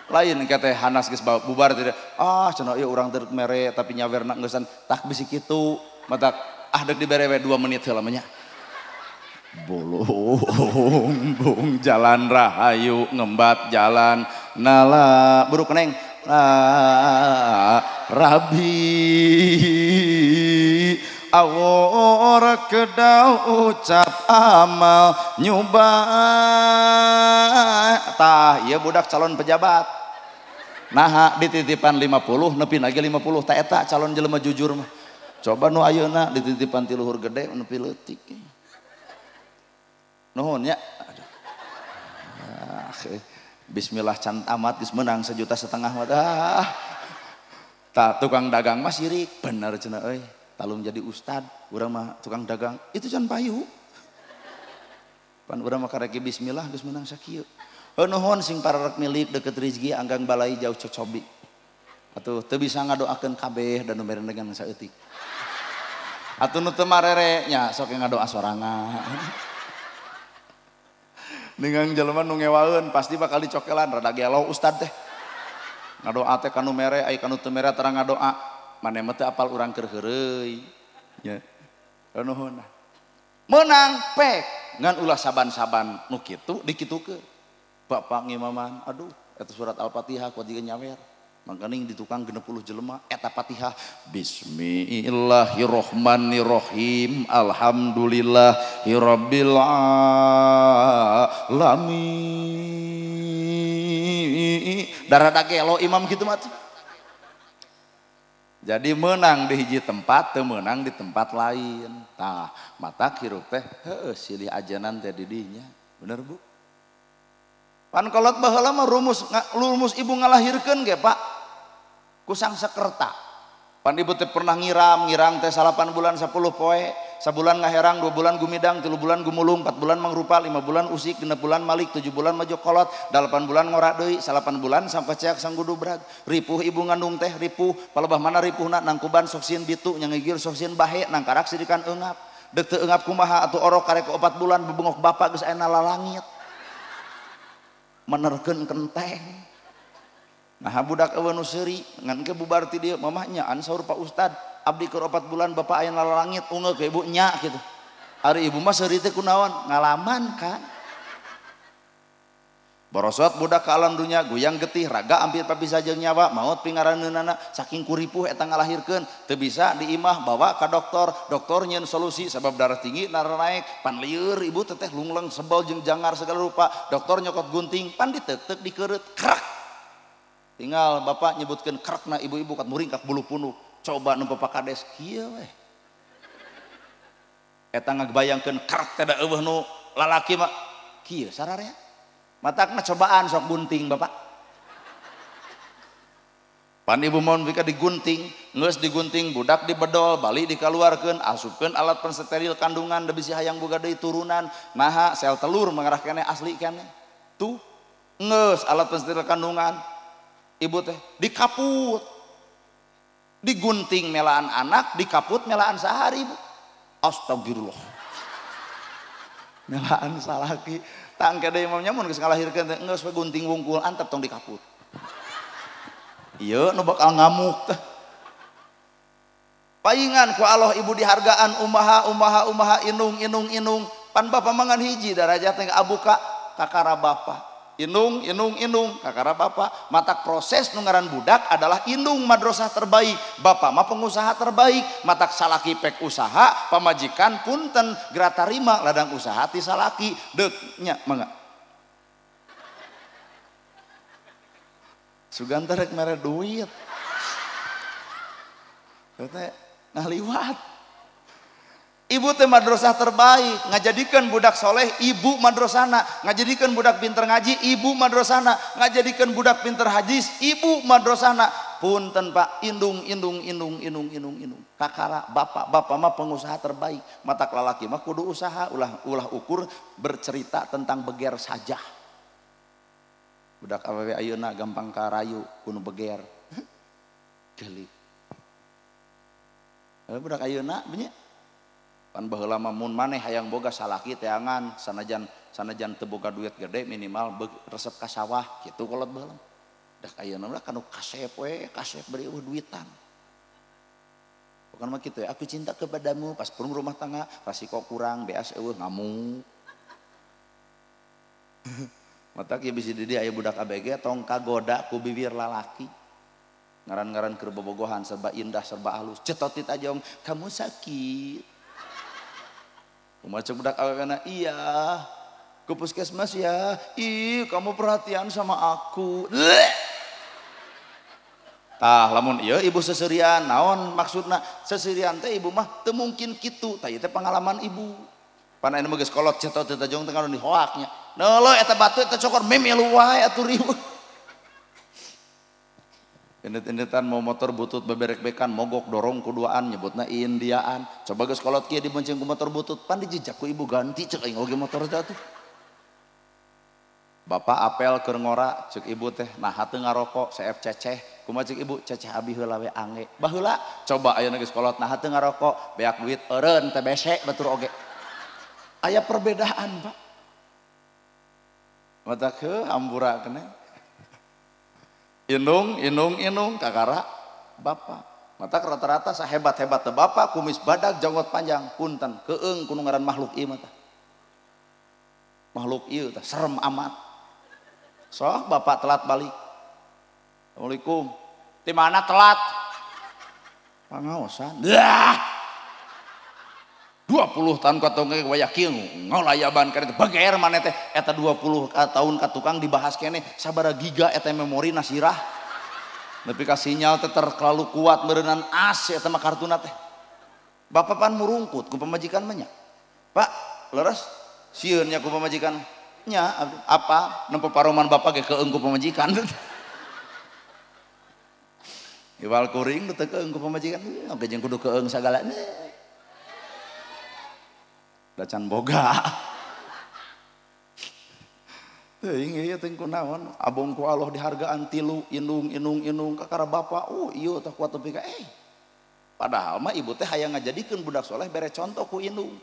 Lain kate hanas geus bubar teh. Ah cenah ieu urang teu mere tapi nyawerna geusan tak bisi kitu. Matak ah deuk dibere we 2 menit heula mah nya. Bolong bung jalan rahayu ngembat jalan nala buruk neng rabi awor kedau ucap amal nyuba tah ieu budak calon pejabat naha dititipan 50 nepi lagi 50 tah eta calon jelema jujur mah coba nu ayeuna dititipan ti luhur gede nepi leutik nuhun ya. Bismillah can tamat geus meunang 1,5 juta mah ah. Tah tukang dagang mah sirik bener cenah euy talung jadi ustad urang mah tukang dagang itu can payu pan urang mah karek bismillah geus meunang sakieu. Nuhun sing pararek milik deket rezeki anggang balai jauh cocobi atuh teu bisa ngadoakeun kabeh dan nu mere dengan saeutik atuh nu teu marere nya sok ngadoa sorangan. Ningang jelema nu ngewaeun pasti bakal dicokelan rada gelo ustad teh ngadoa teh kanu mere ai kanu teu mere terang ngadoa maneh mah teu apal urang keur heureuy nya. Nuhun meunang pek ngan ulah saban-saban nu kitu dikitukeun bapak ngimaman aduh eta surat Al-Fatihah kuat jiga nyawer mangkaning di tukang 60 jelema eta Fatihah bismillahirrahmanirrahim alhamdulillahirabbil alamin darah gelo imam kitu mah. Jadi menang di hiji tempat teu meunang di tempat lain tah matak hirup teh heueuh silih ajanan teh di dinya bener Bu. Pan kolot baheula mah rumus ibu ngalahirkeun ge Pak ku Sangsekerta. Pan ibu teh pernah ngirang teh 8 bulan 10 poe, sabulan ngaherang, 2 bulan gumidang, 3 bulan gumulung, 4 bulan mangrupa, 5 bulan usik, 6 bulan malik, 7 bulan maju kolot, 8 bulan ngorak deui, 8 bulan sampai ceak sanggudubrag. Ripuh ibu ngandung teh ripuh, palebah mana ripuhna nangkuban sok sieun bitu, nyangigir sok sieun bahe, nangkarak sidikan eungap. Deuk teu eungap kumaha atuh orok karek 4 bulan bebengok bapak geus aya lalangit. Menerkeun kenteng. Nah budak eueuh nu seuri ngan ke bubar ti dieu mamah nyaan saur Pak Ustad abdi keur 4 bulan bapak aya lalangit ungeuk ke ibu nya kitu. Ari ibu mah seuri teh kunaon ngalaman kan. Borosot budak ke alam dunia goyang getih raga ampir papisah jeung nyawa maot pingaraneunana saking kuripuh eta ngalahirkeun teu bisa diimah bawa ka dokter, dokter nyieun solusi sabab darah tinggi nara naik pan lieur ibu teteh lungleng sebel jeung jangar segala rupa dokter nyokot gunting pan diteuk-teuk dikeureut krak tinggal bapak nyebutkeun krakna ibu-ibu kat muringkak bulu punuk coba nu bapak kades kieu weh eta ngabayangkeun krak teh da eueuh nu lalaki mah kieu sararea. Matakna cobaan sok gunting bapak. Pan ibu mohon bika digunting, geus digunting budak dibedol, balik dikaluarkeun, asupkeun alat pensteril kandungan da bisi hayang boga deui turunan, naha sel telur mengarah keneh asli keneh. Tuh geus alat pensteril kandungan. Ibu teh dikaput. Digunting melaan anak, dikaput melaan sahari ibu. Astagfirullah. Melaan salaki. Tangke deui imamnya mun geus ngalahirkeun teh geus we gunting wungkul antep tong dikaput. Ieu nu bakal ngamuk teh. Paingan ku Allah ibu dihargaan umaha umaha umaha inung inung inung pan bapa mangan hiji darajat teh abuka kakara bapa. Inung inung inung kakara bapa. Matak proses nu ngaran budak adalah indung madrasah terbaik, bapak mah pengusaha terbaik. Matak salaki pek usaha, pamajikan punten gratarima ladang usaha ti salaki deuk nya mangga. Sugan teh rek mere duit. Teh ngaliwat. Ibu teh madrasah terbaik, ngajadikeun budak soleh ibu madrasahna, ngajadikeun budak pinter ngaji ibu madrasahna, ngajadikeun budak pinter hadis ibu madrasahna. Punten Pak, indung indung indung indung indung indung. Kakara bapak, bapak mah pengusaha terbaik. Matak lalaki mah kudu usaha, ulah ulah ukur bercerita tentang beger saja. Budak awewe ayeuna gampang karayu kudu beger. Geulik. Budak ayeuna nya pan baheula mah mun maneh hayang boga salaki teangan sanajan sanajan teu boga duit gede minimal resep ka sawah kitu kolot baheula. Dah ayeuna mah kanu kasep we, kasep beri eueuh duitan. Bukan mah kitu ya, aku cinta kepadamu pas purung rumah tangga rasiko kurang beas eueuh ngamuk. Matak ieu bisi di dieu aya budak ABG tong kagoda ku bibir lalaki. Ngaran-ngaran keur bobogohan serba indah serba halus cetotit ajong kamu sakit. Kumaha cek budak awewena, iya ke puskesmas ya, ih kamu perhatian sama aku. Tah lamun ieu ibu seserian naon maksudna seserian teh ibu mah teu mungkin kitu, tah ieu teh pengalaman ibu. Pan aya mah geus kolot cetotit ajong teh ngalun dihoaknya. Neuleuh eta batu eta cokor memilu wae atuh riweuh. Indet-indetan mau motor butut beberek-bekan mogok dorong kuduaan nyebutna Indiaan. Coba geus kolot kieu dibonceng ku motor butut pan dijejak ku ibu ganti cek aing oge motor teh atuh. Bapak apel keur ngora cek ibu teh naha teu ngarokok seep ceceh. Kumaha cek ibu ceceh abi heula we ange. Baheula coba ayeuna geus kolot naha teu ngarokok beak duit eureun TBC batur oge. Aya perbedaan, Pak. Matak heuh hampura keneh. Inung, inung, inung, kakara, bapak. Matak rata-rata sahebat-hebat teh bapak, kumis badak, janggot panjang, punten, keeng kudu ngaran makhluk ieu mah tah. Makhluk ieu tah serem amat. Sok bapak telat balik. Assalamualaikum. Di mana telat? Pangaosan. Dah. 20 tahun ka tukang waya kieu ngolayaban kana bager maneh teh eta 20 tahun ka tukang dibahas keneh sabaraha giga eta memori nasirah nepi ka sinyal teh terlalu kuat meureunnan as eta mah kartuna teh. Bapak pan murungkut ku pamajikan mah nya. Pak leres sieun nya ku pamajikan nya apa nempo paroman bapak ge keung ku pamajikan. Iwal kuring nu teu keung ku pamajikan oge jeung kudu keung sagalana. Dacan boga. Teuing ieu teh kunaon abong ku Allah dihargaan tilu indung indung indung kakara bapak ieu teh kuat tepi ka Padahal mah ibu teh hayang ngajadikeun budak soleh bere contoh ku indung.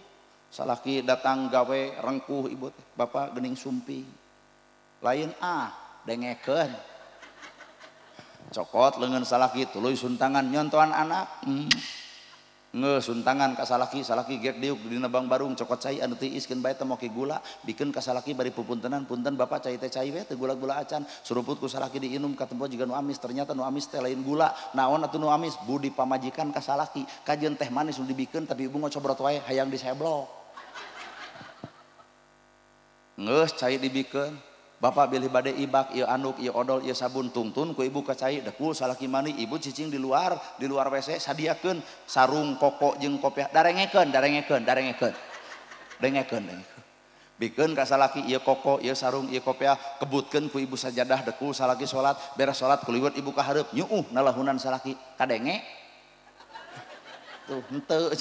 Salaki datang gawe rengkuh ibu teh bapak geuning sumping. Lain ah dengekeun. Cokot leungeun salaki tuluy suntangan nyontohan anak. Nge suntangan ka salaki, salaki gek diuk dina bang barung cokot cai anu tiis keun bae teh moke gula, bikeun ka salaki bari pupuntenan punten bapak cai teh cai we teu gula-gula acan, suruput ku salaki diinum katempo jiga nu amis, ternyata nu amis teh lain gula, naon atuh nu amis budi pamajikan ka salaki, kajeun teh manis nu dibikeun tapi ibu ngocobrot wae hayang diseblok. Geus cai dibikeun. Bapak bilih bade ibak, ieu anduk, ieu odol, ieu sabun tungtun ku ibu ka cai dekul salaki mani ibu cicing di luar WC sadiakeun sarung koko jeung kopiah darengekeun darengekeun darengekeun dengekeun dengekeun bikeun ka salaki ieu koko ieu sarung ieu kopiah kebutkeun ku ibu sajadah dekul salaki salat beres salat kuliwet ibu ka hareup nyuuh nalahunan salaki kadenge tuh henteu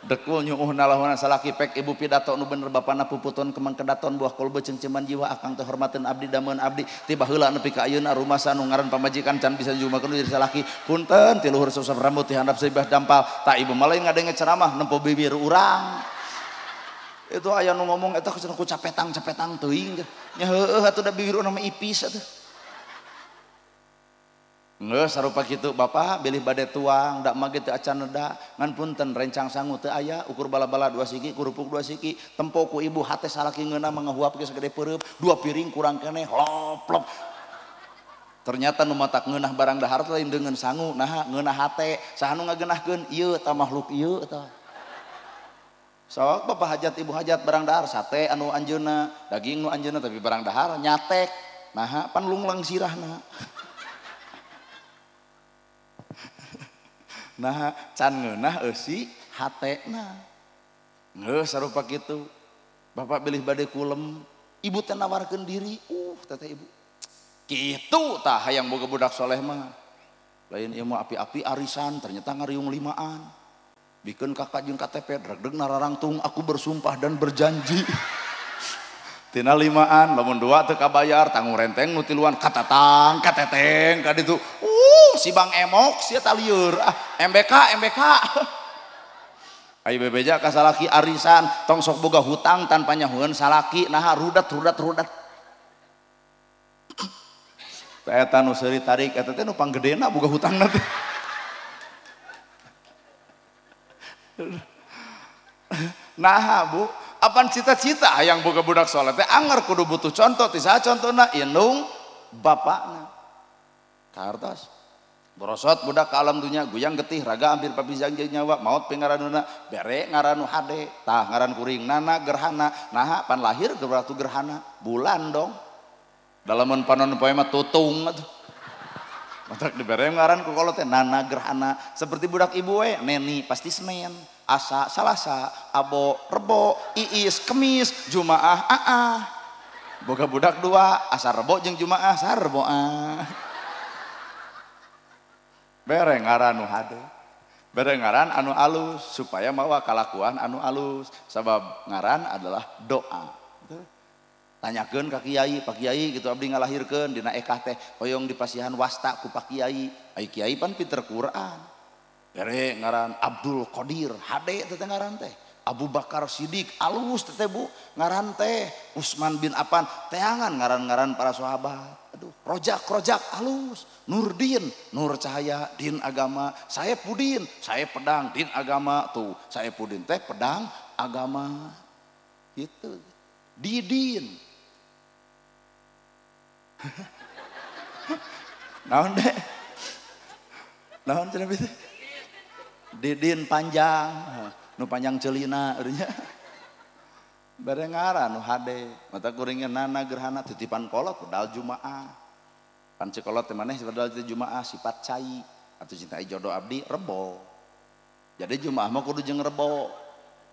dekul nyuuh nalahunan salaki pek ibu pidato nu bener bapana puputon kemang kedaton buah kolbe cengceman jiwa akang teh hormateun abdi dameun abdi ti baheula nepi ka ayeuna rumasa nu ngaran pamajikan can bisa jumakeun diri salaki punten ti luhur sosok rambut ti handap seibah dampal tak ibu mah lain ngadenge ceramah nempo bibir urang itu aya nu ngomong eta ku capetang-capetang teuing nya heueuh atuh da bibir urang mah ipis atuh. Nggak sarupa kitu bapak bilih bade tuang dak mage teu acan neda ngan punten rencang sangu teu aya ukur bala-bala dua siki kerupuk dua siki tempo ku ibu hate salaki ngeunah mah ngahuap ge sagede peureub dua piring kurang keneh loplop ternyata nu matak ngeunah barang dahar teh lain deungeun sangu naha ngeunah hate saha nu ngageunahkeun ieu tah makhluk ieu tah. Sok bapak hajat ibu hajat barang dahar sate anu anjeunna daging nu anjeunna tapi barang dahar nyatek naha pan lunglang sirahna. Nah can ngeunah eusi hatena. Geus sarupa kitu. Bapak bilih bade kulem, ibu teh nawarkeun diri, teteh ibu. Kitu tah hayang boga budak soleh mah. Lain ieu mah api-api arisan ternyata ngariung limaan. Bikeun kakak jeung KTP dregdeg nararangtung aku bersumpah dan berjanji. Tina limaan lamun dua teu kabayar tanggung renteng nu tiluan katatang kateteng ka ditu. Si Bang Emok sia talieur ah MBK MBK. Ayo bebeja ka salaki arisan tong sok boga hutang tanpa nyahueun salaki naha rudat rudat rudat. Eta nu seuri tarik eta teh nu panggedena boga hutangna teh. Naha bu, apan cita-cita hayang boga budak soleh teh anger kudu butuh contoh ti saha contona indung bapakna. Kartos borosot budak ka alam dunya guyang getih raga hampir papisang jeung nyawa maot pingaranuna bere ngaran nu hade tah ngaran kuring nana gerhana naha pan lahir waktu gerhana bulan dong dalamun panon poe mah tutung atuh matak dibere ngaran ku kolot teh nana gerhana seperti budak ibu we neni pasti Senin Asa Salasa Abo Rebo Iis Kemis Jumaah aa boga budak dua asa Rebo jeung Jumaah sarbo ah. Bere ngaran nu hade bere ngaran anu alus supaya mawa kalakuan anu alus sabab ngaran adalah doa. Tanyakeun ka kiai, Pak Kiai gitu abdi ngalahirkeun dina ekah teh hoyong dipasihan wasta ku Pak Kiai. Ai kiai pan pinter Quran. Bere ngaran Abdul Qadir hade teh ngaran teh. Abu Bakar Siddiq alus teh bu ngaran teh. Utsman bin Affan teangan ngaran-ngaran para sahabat. Aduh, rojak-rojak alus, Nurdin, nur cahaya, din agama, saya pudin, saya pedang, din agama, tuh, saya pudin teh pedang agama, gitu, Didin, naon deh, naon cenah itu, Didin panjang, nu panjang celina, urnya. Bere ngaran nu hade mata kuringnya nana gerhana titipan kolot bedal Jumaah pan kolot teh maneh bedal Jumaah sifat cai atau cintai jodoh abdi rebo jadi Jumaah mah kudu jeung rebo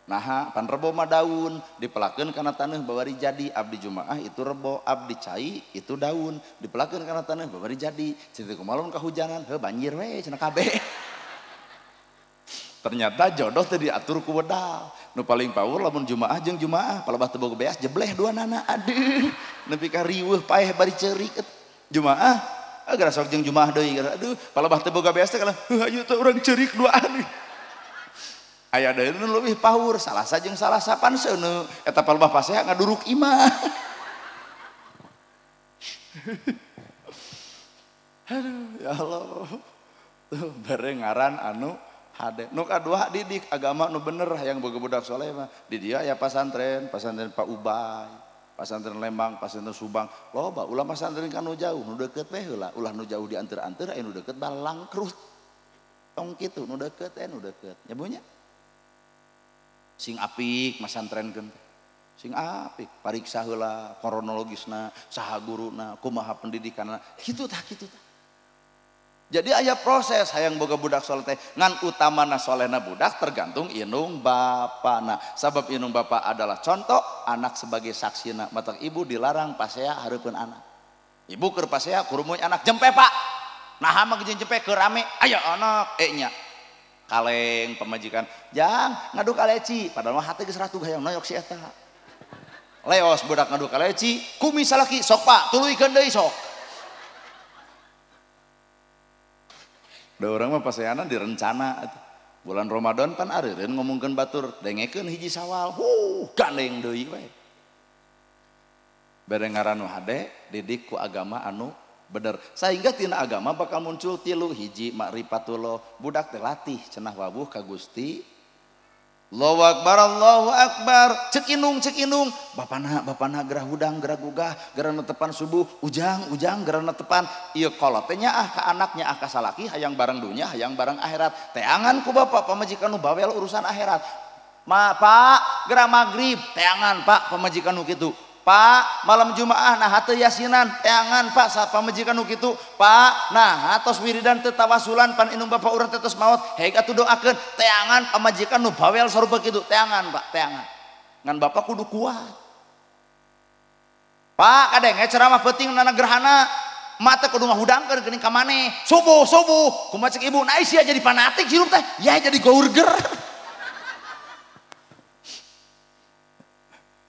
naha pan rebo mah daun dipelakeun kana taneuh babari jadi abdi Jumaah itu rebo abdi cai itu daun dipelakeun kana taneuh babari jadi cinta kumaha kahujanan heuh banjir we cenah kabeh. Ternyata jodoh teh diatur ku wedal. Nu paling power lamun Jumaah jeung Jumaah, palebah teu boga beas jebleh dua nana. Aduh, nepi ka riweuh paeh bari ceurik. Jumaah, geura sok jeung Jumaah deui. Aduh, palebah teu boga beas teh kalah, heuh ayu teh urang ceurik duaan. Aya deui nu leuwih power, Salasa jeung Salasa pan seuneu. Eta palebah pasea ngaduruk imah. Aduh, ya Allah. Tuh bere ngaran anu hade. Nu kadua didik agama nu bener hayang boga budak soleh mah. Di dia aya pasantren, pasantren Pak Ubay, pasantren Lembang, pasantren Subang. Loba ulah pasantren ka nu jauh, nu deukeut we heula, ulah nu jauh dianteur-anteur aya nu deukeut balangkrut. Tong kitu nu deukeut eh nu deukeut. Nya bu nya? Sing apik masantrenkeun teh. Sing apik, pariksa heula kronologisna, saha guruna, kumaha pendidikanna, kitu tah kitu tah. Jadi aya proses hayang boga budak soleh teh ngan utamana solehna budak tergantung indung bapana. Sabab indung bapa adalah contoh, anak sebagai saksina. Matak ibu dilarang pasea hareupeun anak. Ibu keur pasea kurumuy anak jempe pak. Naha mah jeung jempe keur rame aya anak nya. Kaleng pamajikan jang ngadu kaleci padahal mah hate geus ratu hayang noyok si eta. Leos budak ngadu kaleci kumis salaki sok pak tuluykeun deui sok. Da urang mah paseana direncana atuh. Bulan Ramadan pan areureun ngomongkeun batur, dengekeun hiji Sawal, huh gandeng deui we. Bere ngaran nu hade didik ku agama anu bener. Sehingga tina agama bakal muncul tilu hiji makrifatullah, budak teh latih cenah wawuh ka Gusti. Allahu akbar Allahu akbar, cek indung bapana gerah hudang gerah gugah gerah netepan subuh ujang ujang gerah netepan ieu kolot teh nyaah ka anak nyaah ka salaki hayang bareng dunya hayang bareng akhirat teangan ku bapak pamajikan nu bawel urusan akhirat ma pak gerah magrib teangan pak pamajikan nu kitu Pak, malam Jumaah nah teu yasinan, teangan Pak pamajikan nu kitu. Pak, nah tos wiridan teu tawasulan pan indung bapak urang teh tos maot, heg atuh doakeun teangan pamajikan nu bawel sarupa kitu, teangan Pak, teangan. Ngan bapak kudu kuat. Pak, kadenge ceramah peuting nana gerhana, mata kudu ngahudangkeun geuning ka maneh. Subuh, subuh, kumaha cek ibu, nah sia jadi fanatik hirup teh, ya jadi gourger.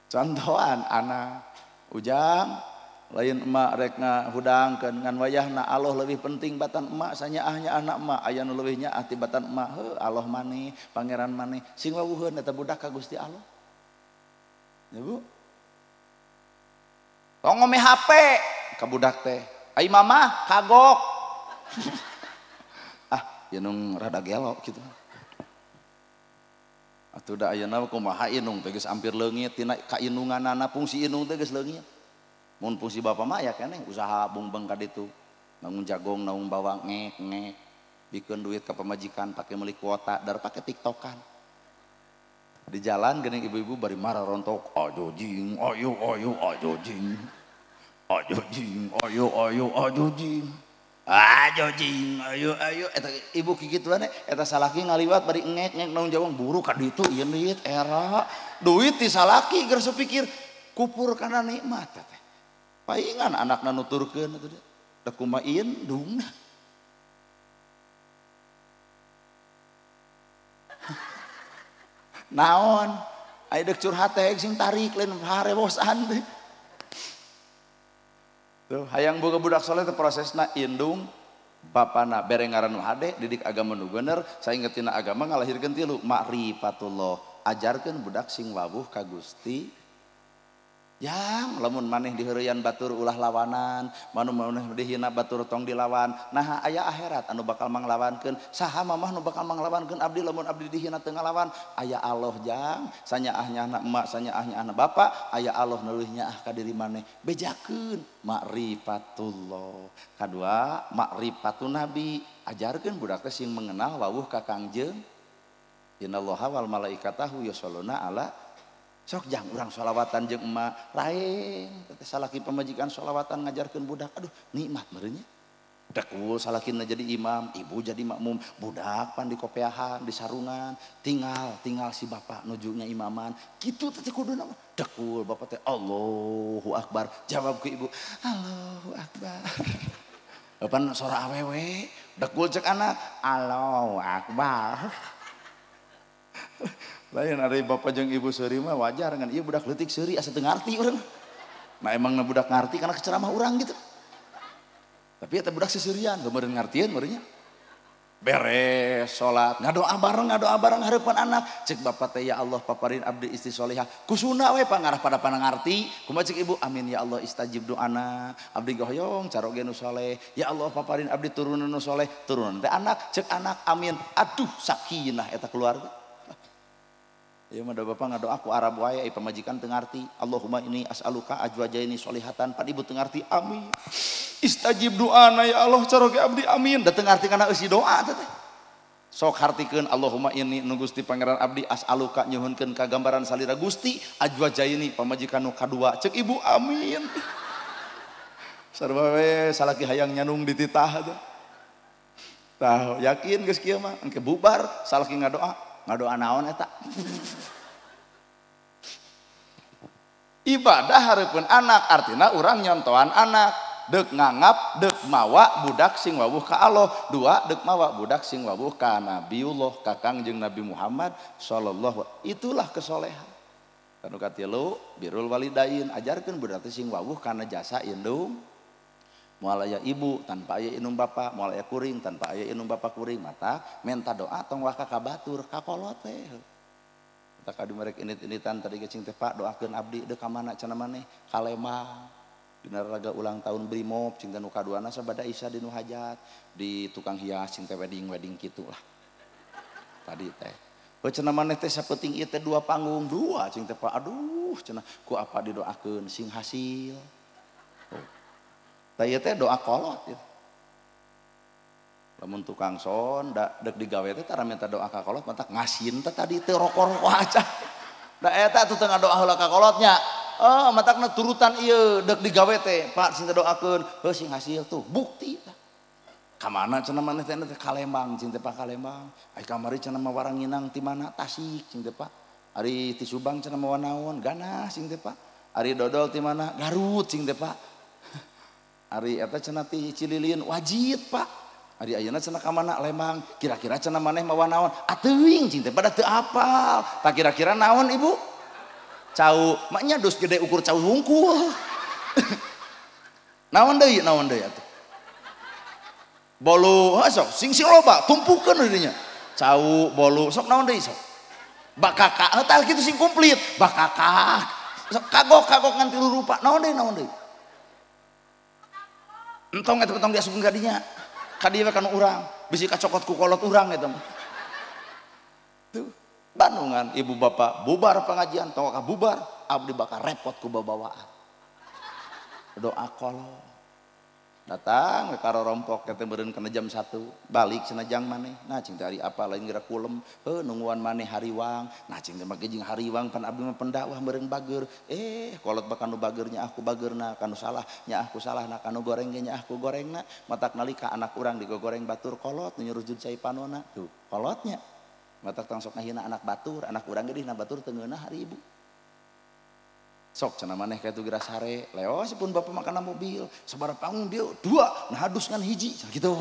Contohan anak ujang lain emak rek ngahudangkeun ngan wayahna Allah lebih penting batan emak sanyaahnya anak emak aya nu leuwih nyaah tibatan emak heuh Allah maneh pangeran maneh sing wawuheun eta budak ka Gusti Allah. Ya Bu. Tong ngome HP ka budak teh. Ai mamah kagok. Ah, ieu nu rada gelo kitu. Atuh da ayeuna kumaha inung teh geus hampir leungit tina kainunganana fungsi inung teh geus leungit. Mun fungsi bapa mah aya keneh usaha bungbeng ka ditu. Naung jagong, naung bawang ngek ngek. Bikeun duit ka pamajikan pake meuli kuota dar pake tiktokan. Di jalan geuning ibu-ibu bari marah rontok, ayo jing, ayo ayo ayo jing. Ayo jing, ayo ayo ayo jing. Ayo jing, ayo ayo eta ibu kikituan eta salaki ngaliwat bari ngek ngek naung jawang buru ka ditu ieu duit era duit ti salaki geus pikir kupur kana nikmat teh. Paingan anakna nuturkeun atuh da kumaha indungna. Naon aya deuk curhat teh sing tarik lain harewosan teh. Tuh, hayang boga budak soleh teh prosesna indung bapana bere ngaran nu hade didik agama nu bener saingetina tina agama ngalahirkeun tilu ma'rifatullah ajarkeun budak sing wawuh ka Gusti Yang lamun maneh diheureyan batur ulah lawanan, manu maneh dihina batur tong dilawan. Nah aya akhirat anu bakal manglawankeun. Saha mamah nu bakal manglawankeun abdi lamun abdi dihina teu ngalawan? Aya Allah jang, sanyaah nyahna emak, sanyaah nyahna bapak, aya Allah nu leuwih nyaah ka diri maneh. Bejakeun makrifatullah. Kadua makrifatun nabi, ajarkeun budak teh sing mengenal wawuh ka Kangjeng. Innallaha wal malaikatahu yusholluna ala sok jang urang sholawatan jeung emak lain teh salaki pamajikan sholawatan ngajarkeun budak, aduh nikmat meureunnya. Dekul salakina jadi imam, ibu jadi makmum, budak pan di kopeahan, di sarungan, tinggal si bapak nujunya imaman. Kitu teh kuduna. Dekul bapak teh Allahu Akbar, jawab ke ibu Allahu Akbar. Pan sora awewe, dekul cek anak Allahu Akbar. Lain ari bapak jeung ibu seuri mah wajar ngan ieu budak leutik seuri asa teu ngarti urang. Nah emang na budak ngarti karena keceramah urang gitu. Tapi eta budak seserian kemarin ngartieun meureunnya. Beres salat, ngadoa bareng hareupan anak. Cek bapak teh ya Allah paparin abdi istri solehah. Kusuna we pangarah pada pangarti. Kumaha cek ibu amin ya Allah istajib doana. Abdi gohoyong caroge nu soleh. Ya Allah paparin abdi turunan nu soleh. Turunan teh anak, cek anak amin. Aduh sakinah eta keluarga. Ya mah da bapak ngadoa ku Arab wae ai pamajikan teu ngarti. Allahumma inni as'aluka ajwajaini sholihatan. Pan ibu teu ngarti amin. Istajib doana ya Allah caroge abdi amin. Da teu ngarti kana eusi doa teh. Sok hartikeun Allahumma inni nu Gusti Pangeran abdi as'aluka nyuhunkeun ka gambaran salira Gusti ajwajaini pamajikan nu kadua. Cek ibu amin. Sarua we salaki hayang nyanung dititah teh. Tah yakin geus kieu mah engke bubar salaki ngadoa. Ngadoa naon eta. Ibadah hareupeun anak artina urang nyontohan anak, deuk ngangap deuk mawa budak sing wawuh ka Allah, dua deuk mawa budak sing wawuh ka Nabiullah, ka Kangjeng Nabi Muhammad sallallahu. Itulah kesolehan. Anu katilu birrul walidain, ajarkeun budak teh sing wawuh kana jasa indung. Moal aya ibu tanpa aya indung bapa, moal aya kuring tanpa aya indung bapa kuring, mata menta doa tong waka ka batur ka kolot teh. Tah ka merek init-initan tadi gecing teh Pak doakeun abdi deuk ka mana cenah maneh ka Lembang. Dina raga ulang tahun Brimob cing teh nu kaduana sabada Isa di nu hajat di tukang hias cing teh wedding-wedding kitu lah. Tadi teh. Heuh cenah maneh teh sapeuting ieu teh dua panggung, dua cing teh Pak. Aduh cenah ku apa didoakeun sing hasil. Oh. Tah ieu teh doa kolot gitu. Lamun tukang son da deuk digawe teh tara minta doa ka kolot matak ngasin teh tadi teu rokok-rokok aja. Da eta atuh teu ngadoa heula ka kolotnya. Oh, matakna turutan ieu deuk digawe teh Pak sing doakeun heuh sing hasil tuh bukti tah. Ka mana cenah maneh teh ka Lembang cing teh Pak ka Lembang. Ai kamari cenah mah Waranginang ti mana Tasik cing teh Pak. Ari ti Subang cenah mawa naon ganas cing teh Pak. Ari dodol ti mana Garut cing teh Pak. Ari eta cenah ti Cililin wajib Pak. Ari ayeuna cenah ka mana Lembang kira-kira cenah maneh mawa naon ateuing cing teh pada teu apal. Tah kira-kira naon ibu? Cau, maknya dus gede ukur cau hungkul. Naon deui atuh. Bolu, ha sok sing sing loba tumpukeun dinya. Cau, bolu, sok naon deui sok. Bakakak, tah kitu sing komplit. Bakakak. Sok kagok-kagok ngan tilu rupa. Naon deui. Entong eta entong diasupkeun ka dinya. Ka dieu we kana urang, bisi kacokot ku kolot urang eta mah. Tuh. Bandungan ibu bapak bubar pengajian tong ka bubar abdi bakal repot ku babawaan doa kolot datang we karorompok teh meureun kana jam 1 balik cenah jang maneh nah cing teh ari apa lain geura kulem heuh nungguan maneh hariwang nah cing teh make jeung hariwang pan abdi mah pendakwah meureun bager kolot bakal nu bagernya aku bagerna kanu salah nya aku salahna kanu goreng ge nya aku gorengna matak nalika anak urang digogoreng batur kolot nu nyurujud cai panona tuh kolotnya matak tong sok ngahina anak batur, anak urang ge dihina batur teu ngeunah hari ibu. Sok cenah maneh ka itu geura sare, leos pun bapak makana mobil, sabaraha panggung dieu dua, nah dus ngan hiji gitu.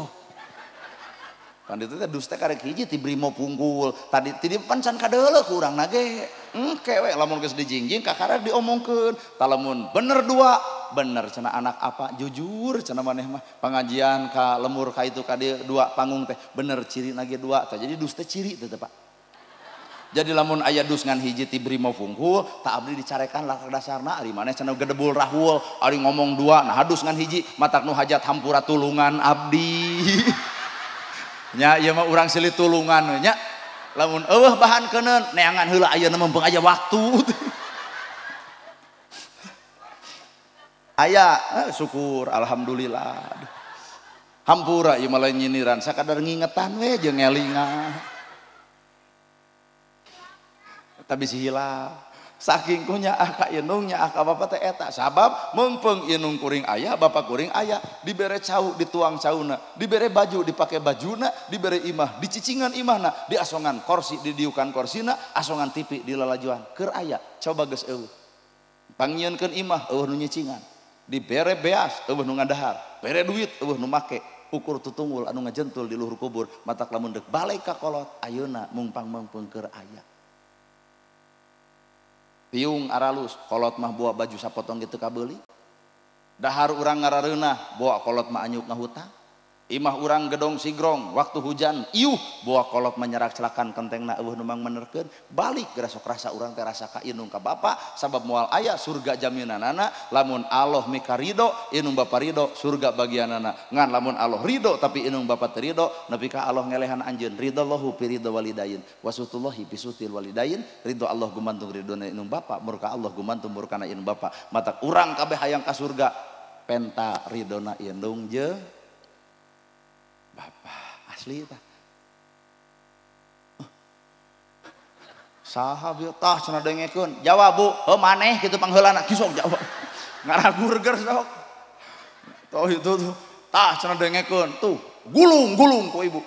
Kan ditu teh dus teh karek hiji ti Brimo punggul, tadi ti pan can kadeuleuh ku urang na ge. Engke we lamun geus dijingjing kakarek diomongkeun, tah lamun bener dua, bener cenah anak apa jujur cenah maneh mah pengajian ka lemur ka itu ka dieu dua panggung teh bener ciri na ge dua tah jadi dus teh ciri teh Pak. Jadi lamun aya dus ngan hiji ti Brimo fungkul tak abdi dicarekan lakak dasarna ari maneh cenah gedebul rahul ari ngomong dua nah dus ngan hiji matak nu hajat hampura tulungan abdi. Nya ieu mah urang silih tulungan we nya lamun eueuh bahan keuneun neangan heula ayeuna mumpung aya waktu. Aya syukur alhamdulillah. Hampura ieu mah lain nyindiran sakadar ngingetan we jeung ngelingan. Tapi si hilap. Saking ku nyaah ka indung nyaah ka bapak teh eta sabab meungpeung indung kuring aya bapak kuring aya dibere cau dituang cauna dibere baju dipake bajuna dibere imah dicicingan imahna diasongan korsi didiukan korsina asongan TV dilalajuan keur aya coba geus eueuh pangnyieunkeun imah eueuh nu nyicingan dibere beas eueuh nu ngadahar bere duit eueuh nu make ukur tutunggul anu ngajentul di luhur kubur matak lamun deuk balik ka kolot ayeuna mung pangmeungpeung keur aya. Tiung aralus kolot mah bawa baju sapotong gitu kabeuli dahar urang ngarareunah bawa kolot mah anyuk ngahutang imah urang gedong sigrong waktu hujan iuh bawa kolot mah nyerak celakan kentengna eueuh nu mangmenerkeun balik geura sok rasa urang teh rasa ka indung ka bapa sabab moal aya surga jaminanana lamun Allah mika ridho indung bapa ridho surga bagianana ngan lamun Allah ridho tapi indung bapa teu ridho nepi ka Allah ngelehan anjeun ridallahu fi ridho walidain wasutullahi bisutil walidain ridho Allah gumantung ridhona indung bapa murka Allah gumantung murkana indung bapa matak urang kabeh hayang ka surga penta ridhona indung jeung bapak asli tah. Saha bieu tah cenah dengekeun. Jawab Bu, heuh maneh kitu pangheulana ki sok jawab. Ngaragurger sok. Tuh itu tuh. Tah cenah dengekeun. Tuh, gulung-gulung ku ibu.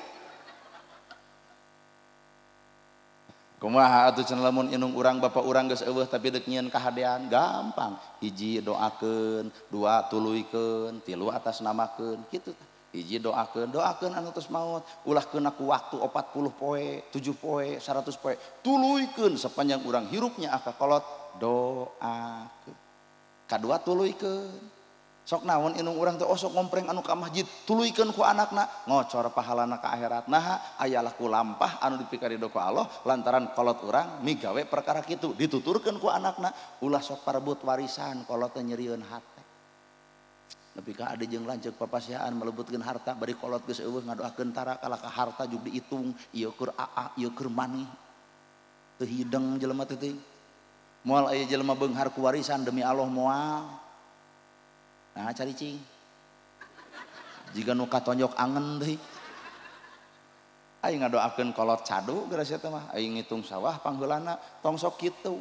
Kumaha atuh cenah lamun indung urang bapak urang geus eueuh tapi deuk nyieun kahadean gampang. Hiji doakeun, dua tuluykeun, tilu atas namakeun kitu tah. Hiji doakeun, doakeun anu tos maot, ulah keuna ku waktu 40 poe, 7 poe, 100 poe, tuluykeun sepanjang urang hirupnya aka kolot doakeun. Kadua tuluykeun. Sok naon indung urang teh osok ngompreng anu ka masjid, tuluykeun ku anakna, ngocor pahalana ka akhirat. Naha aya laku lampah anu dipikarido ku Allah lantaran kolot urang migawe perkara kitu, dituturkeun ku anakna, ulah sok parebut warisan kolot teh nyerieun hate. Nepi ka ade jeung lanceuk papasiaan melebutkeun harta bari kolot geus eueuh ngadoakeun tara kalah ka harta jug diitung ieu keur aa ieu keur maneh teu hideng jelema teh teuing moal aya jelema beunghar ku warisan demi Allah moal nah cari cing jiga nu katonjok angen deui aing ngadoakeun kolot cadu geura sia teh mah aing ngitung sawah pangheulana tong sok kitu.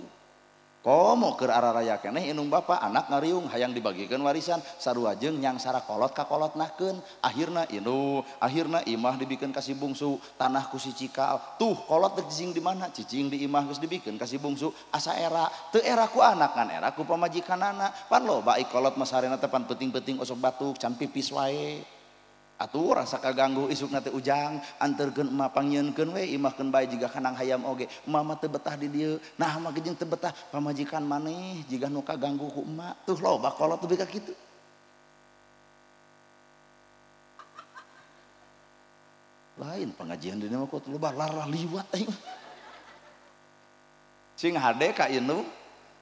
Komo keur araraya keneh indung bapa anak ngariung hayang dibagikeun warisan sarua jeung nyangsara kolot ka kolot nahkeun akhirna indung akhirna imah dibikeun ka si bungsu tanah ku si cikal tuh kolot dek cicing di mana cicing di imah geus dibikeun ka si bungsu asa era teu era ku anak ngan era ku pamajikanana pan loba ai kolot mah sarena teh pan peuting-peuting osok batuk can pipis wae atuh rasa kaganggu isukna teh ujang anterkeun emak pangieunkeun we imahkeun bae jiga kanang hayam oge emak mah teu betah di dieu nah mah jeung teu betah pamajikan maneh jiga nu kaganggu ku emak tuh loba kolot teh ka kitu lain pengajian dina mah loba larah liwat aing sing hade ka indung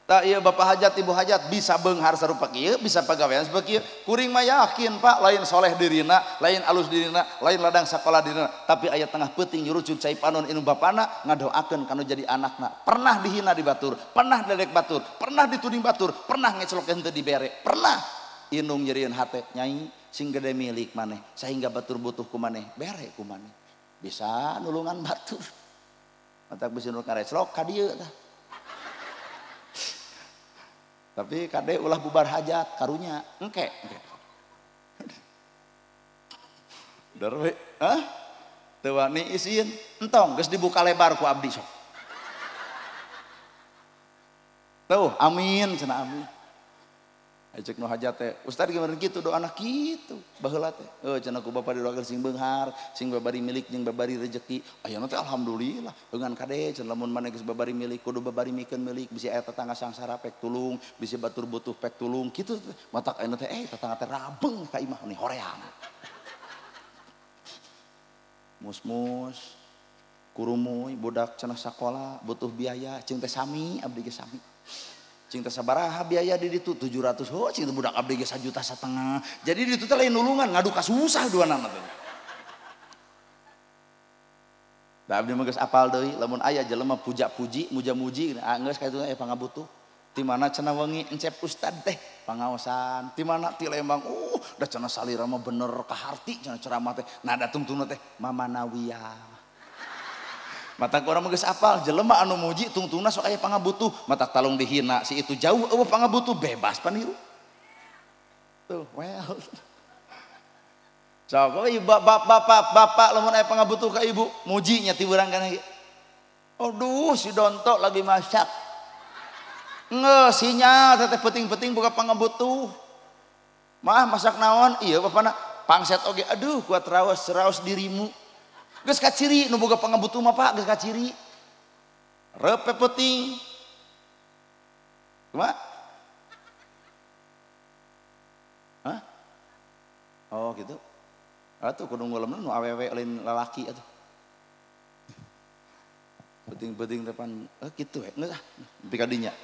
tak iya bapak hajat ibu hajat bisa beunghar sarupa kieu bisa pagawean sarupa kieu kuring mah yakin pak lain soleh dirina lain alus dirina lain ladang sakola dirina tapi aya tengah peuting nyurucut cai panon indung bapana ngadoakeun kanu jadi anakna pernah dihina di batur pernah diledek batur pernah dituding batur pernah ngeclok henteu dibere pernah indung nyerieun hate nyai sing gede milik maneh sehingga batur butuh ku maneh bere ku maneh bisa nulungan batur matak bisi nu ngareclok ka dieu tah. Tapi kade ulah bubar hajat karunya engke engke. Darwe, hah? Teu wani isin, entong geus dibuka lebar ku abdi sok. Tuh, amin cenah amin. Cek nu hajat teh, ustad gimana gitu doana kitu baheula teh. Heuh cenah ku bapa didoakeun sing beunghar, sing babari milik jeung babari rejeki. Ayeuna teh alhamdulillah dengan kade cenah lamun maneh geus babari milik kudu babari mikeun milik bisi aya tetangga sangsara pek tulung, bisi batur butuh pek tulung kitu teh. Matak ayeuna teh tetangga teh rabeng ka imah nih hoream. Mus-mus kurumuy budak cenah sakola butuh biaya jeung teh sami abdi ge sami. Cing teh sabaraha biaya di ditu 700 ho cing teh budak abdi ge 1,5 juta. Jadi di ditu teh lain nulungan ngadu kasusah dua nama teh. Da abdi mah geus apal deui lamun aya jelema puja-puji muja-muji geus ka itu aya pangabutuh. Ti mana cenah wengi encep ustad teh pangaosan, ti mana ti Lembang da cenah salira mah bener kaharti cenah ceramah teh. Nah da tungtungna teh mamanawiyah. Matak urang mah geus apal jelema anu muji tungtungna sok aya pangabutuh matak talung dihina si itu jauh eueuh pangabutuh bebas paniru tuh well sok ieu bapak lamun aya pangabutuh ka ibu mujinya ti urang kana aduh si Donto lagi masak nge sinyal teteh peuting-peuting boga pangabutuh mah masak naon ieu bapana pangset oge aduh kuat raos-raos dirimu geus kaciri nu boga pangabutuh mah Pak geus kaciri repe peuting kumaha hah oh gitu atuh kudu ngulemna nu awewe lain lalaki atuh peuting-peuting teh pan kitu we geus ah nepi ka dinya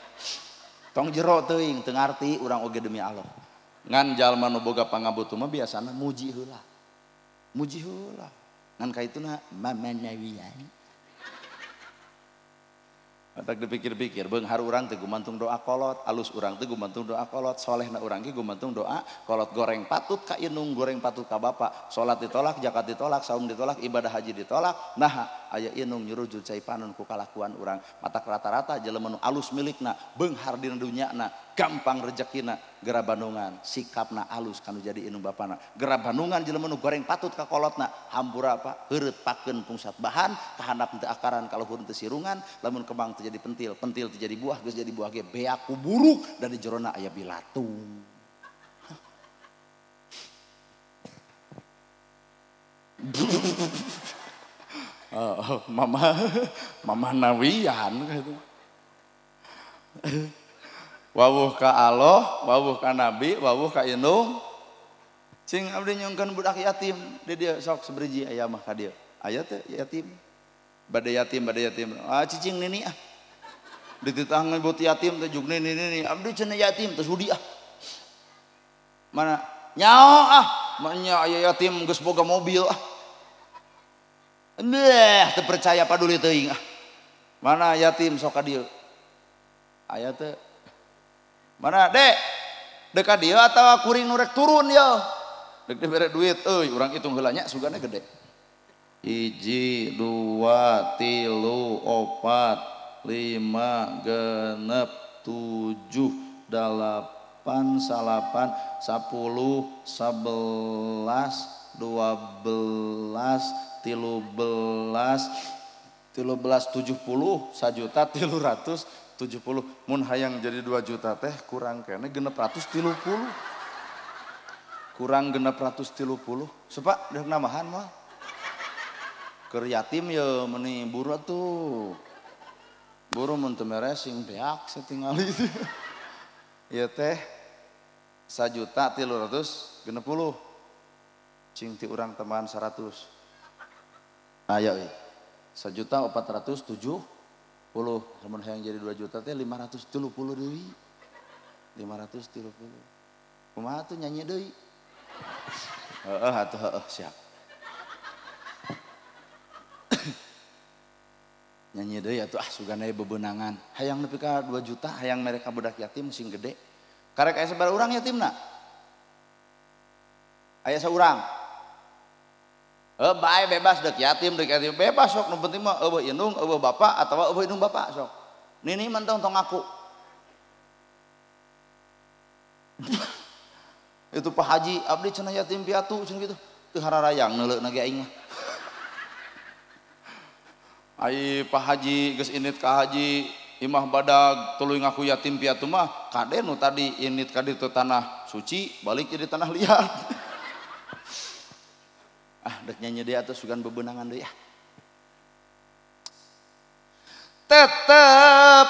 tong jero teuing teu ngarti urang oge demi Allah ngan jalma nu boga pangabutuh mah biasana muji heula ngan kaituna mamanawian. Matak dipikir-pikir beunghar urang teh gumantung doa kolot, alus urang teh gumantung doa kolot, solehna urang ge gumantung doa kolot, goreng patut ka indung, goreng patut ka bapa, salat ditolak, zakat ditolak, saum ditolak, ibadah haji ditolak. Nah, aya indung nyurujud cai panon ku kalakuan urang. Matak rata-rata jelema nu alus milikna, beunghar dina dunyana, gampang rezekina, gera bandungan, sikapna alus kanu jadi indung bapana. Gera bandungan jelema nu goreng patut ka kolotna, hampura apa heureut pakeun pungsat bahan, kahandap teu akaran kaluhur teu sirungan, lamun kembang teu jadi pentil, pentil teu jadi buah, geus jadi buah ge beak ku buruk dan di jerona aya bilatung. Oh, mama nawian gitu. Wawuh ka Allah, wawuh ka Nabi, wawuh ka indung. Cing abdi nyungkeun budak yatim, di dieu sok seberiji aya mah ka dieu. Aya teh yatim. Bade yatim, bade yatim. Ah cicing nini ah. Dititah ngebut yatim teh juk nini nini. Abdi cenah yatim teh sudi ah. Mana? Nyao ah, manya aya yatim geus boga mobil ah. Beh, teu percaya paduli teuing ah. Mana yatim sok ka dieu? Aya teh. Mana dek? Dek ka dieu atawa kuring nu rek turun ye? Dek dibere duit euy, urang hitung heula nya sugana gede. 1 2 3 4 5 6 7 8 9 10 11 12 13 13 70 1.370.000. Mun hayang jadi 2 juta teh kurang kene 630. Kurang 630. Sepak dek nambahan mah. Keur yatim ye meuni buru atuh. Buru mun teu meres sing beak satingali. Ieu teh 1.360.000. Cing ti urang tambahan 100. Aya euy. 1.470.000. Mun hayang jadi 2 juta teh 530 deui. 530. Kumaha tuh nyanyi deui? Heeh atuh heeh siap. Nyanyi deui atuh ah sugana bebenangan. Hayang nepi ka 2 juta, hayang mereka budak yatim sing gede. Karek aya sabaraha urang yatimna? Aya saurang. Bae bebas dek yatim bebas sok nu penting mah eueuh indung eueuh bapak atawa eueuh indung bapak sok. Nini mah tong ngaku. Itu Pak Haji abdi cenah yatim piatu cenah kitu. Teu hararayang neuleuna ge aing mah. Ai Pak Haji geus init ka haji imah badag tuluy ngaku yatim piatu mah kade nu tadi init ka ditu tanah suci balik jadi tanah liat. Ah dek nyanyi dia atau sugan bebenangan deui ah. Tetep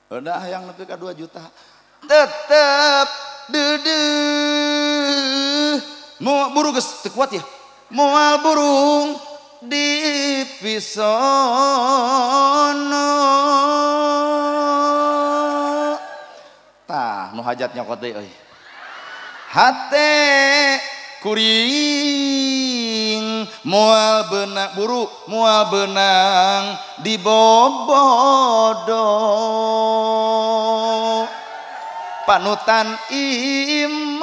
udah yang nepi ka 2 juta. Tetep deudeuh mau buru geus teu kuat ya. Moal burung di pisono. Tah nu hajat nyokot deui euy. Hate kuring moal beunang buru moal beunang dibobodo. Panutan imut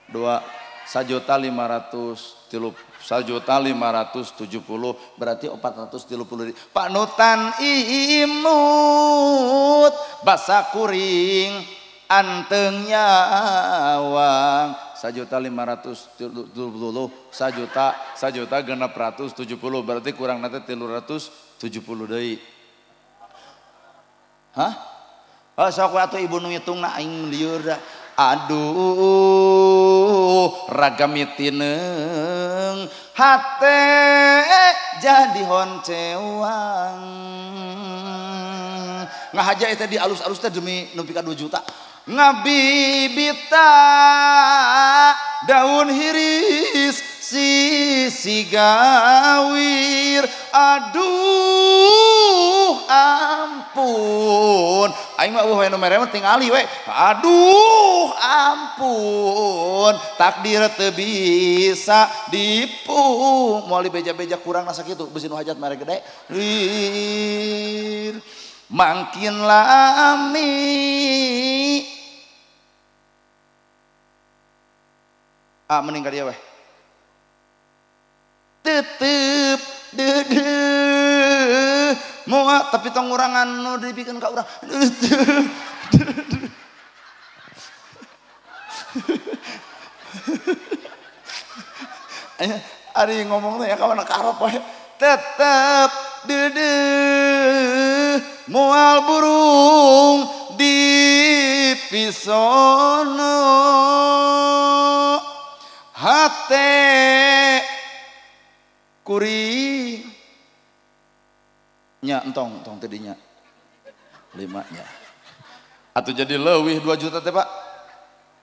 1.570.000 berarti 430. Panutan imut basa kuring anteng nyawang 1.570.000 1.670.000 berarti kurang nanti 370 deui. Hah? Oh sok atuh ibu nu ngitungna aing lieur da. Aduh raga mitineng hate jadi honcewang. Ngahaja eta di alus-alus teh demi nepi ka 2 juta. Ngabibita daun hiris sisi gawir. Aduh ampun aing mah eueuh nu mere mah tingali we. Aduh ampun takdir teu bisa dipung. Moal dibeja-beja kurang rasa kitu beusi nu hajat mere gede. Lir mangkin lami ah mending ka dieu weh. Tetep deudeuh moal tapi tong ngurangan nu dibikeun ka urang. Ari ngomong teh ya kawan karep we. Tetep deudeuh moal burung di pisono. Hate kuring nya entong entong tadinya 5 nya atau jadi leuwih 2 juta teh Pak.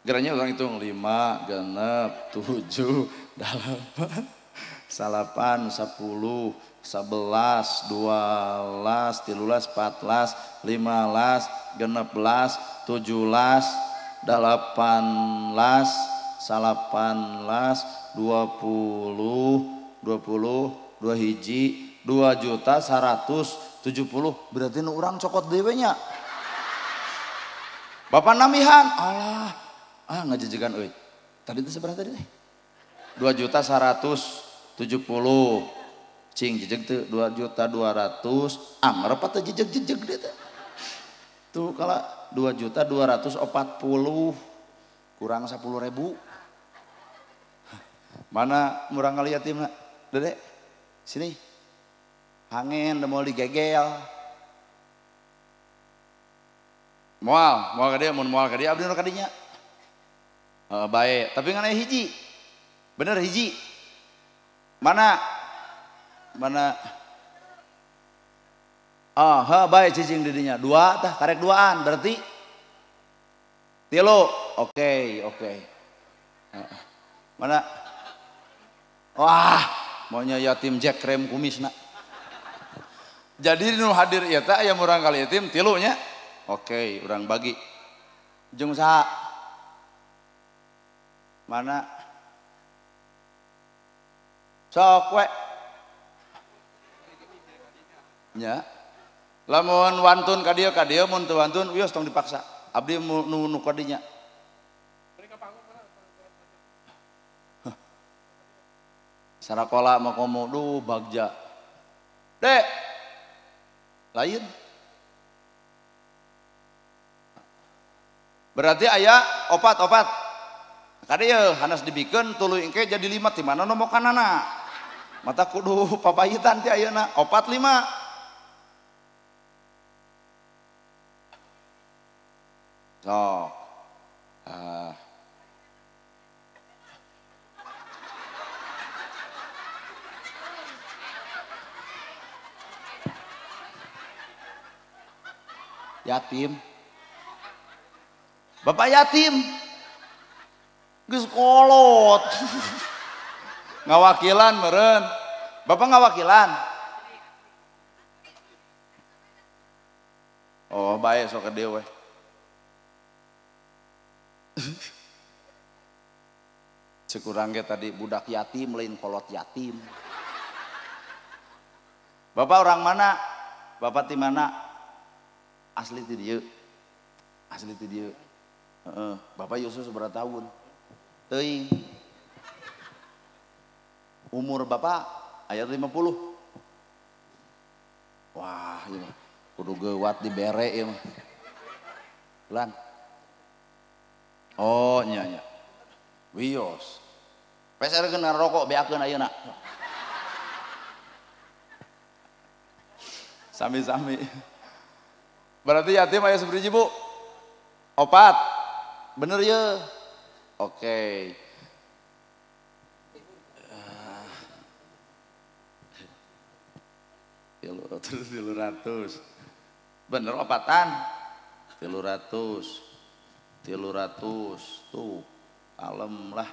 Geranya orang hitung 5 6 7 8 9 10 11 12 13 14 15 16 17 18 19 20 20 21 2.170.000 berarti nu urang cokot dewe nya. Bapak namihan alah ah ngajejegan euy. Tadi teh sabaraha tadi teh? 2.170.000. Cing jejeg teu 2.200.000 anger apa teh jejeg-jejeg deui teh. Tuh kala 2.240.000 kurang 10.000. Mana murang kali yatimna? Dede sini. Hangen da moal digegel. Moal, moal ka dieu mun moal ka dieu abdi nu ka dinya. Heeh bae, tapi ngan aya hiji. Bener hiji. Mana? Mana? Ah, ha bae cicing di dinya. Dua tah karek duaan berarti 3. Oke, oke. Mana? Wah, maunya yatim jack krem kumisna. Jadi nu hadir ieu teh aya murang kali yatim 3 nya. Oke, urang bagi. Jeung saha? Mana? Sok we. Nya. Lamun wantun ka dieu mun teu wantun wios tong dipaksa. Abdi nu nu ka dinya. Sarakola mah komo duh bagja. Dek. Lain. Berarti aya opat-opat. Kade ye hanas dibikeun tuluy engke jadi 5 ti mana nomokanana. Mata kudu papayitan ti ayeuna 4 5. Sok. Yatim. Bapak yatim. Geus kolot. Ngawakilan meureun. Bapak ngawakilan. Oh, bae sok ka dieu we. Cek urang ge tadi budak yatim lain kolot yatim. Bapak orang mana? Bapak ti mana? Asli ti dieu. Asli ti dieu. Heeh, Bapak Yusuf seberapa tahun? Teuing. Umur Bapak aya 50. Wah, ieu mah kudu geuwat dibere ieu mah. Lan. Oh, nya nya. Wios. Peser kena rokok beakeun ayeuna. Sami-sami. Berarti yatim aya sabaraha Bu? 4. Bener ya? Oke. 300. Bener opatan? 300. 300 tuh kalem lah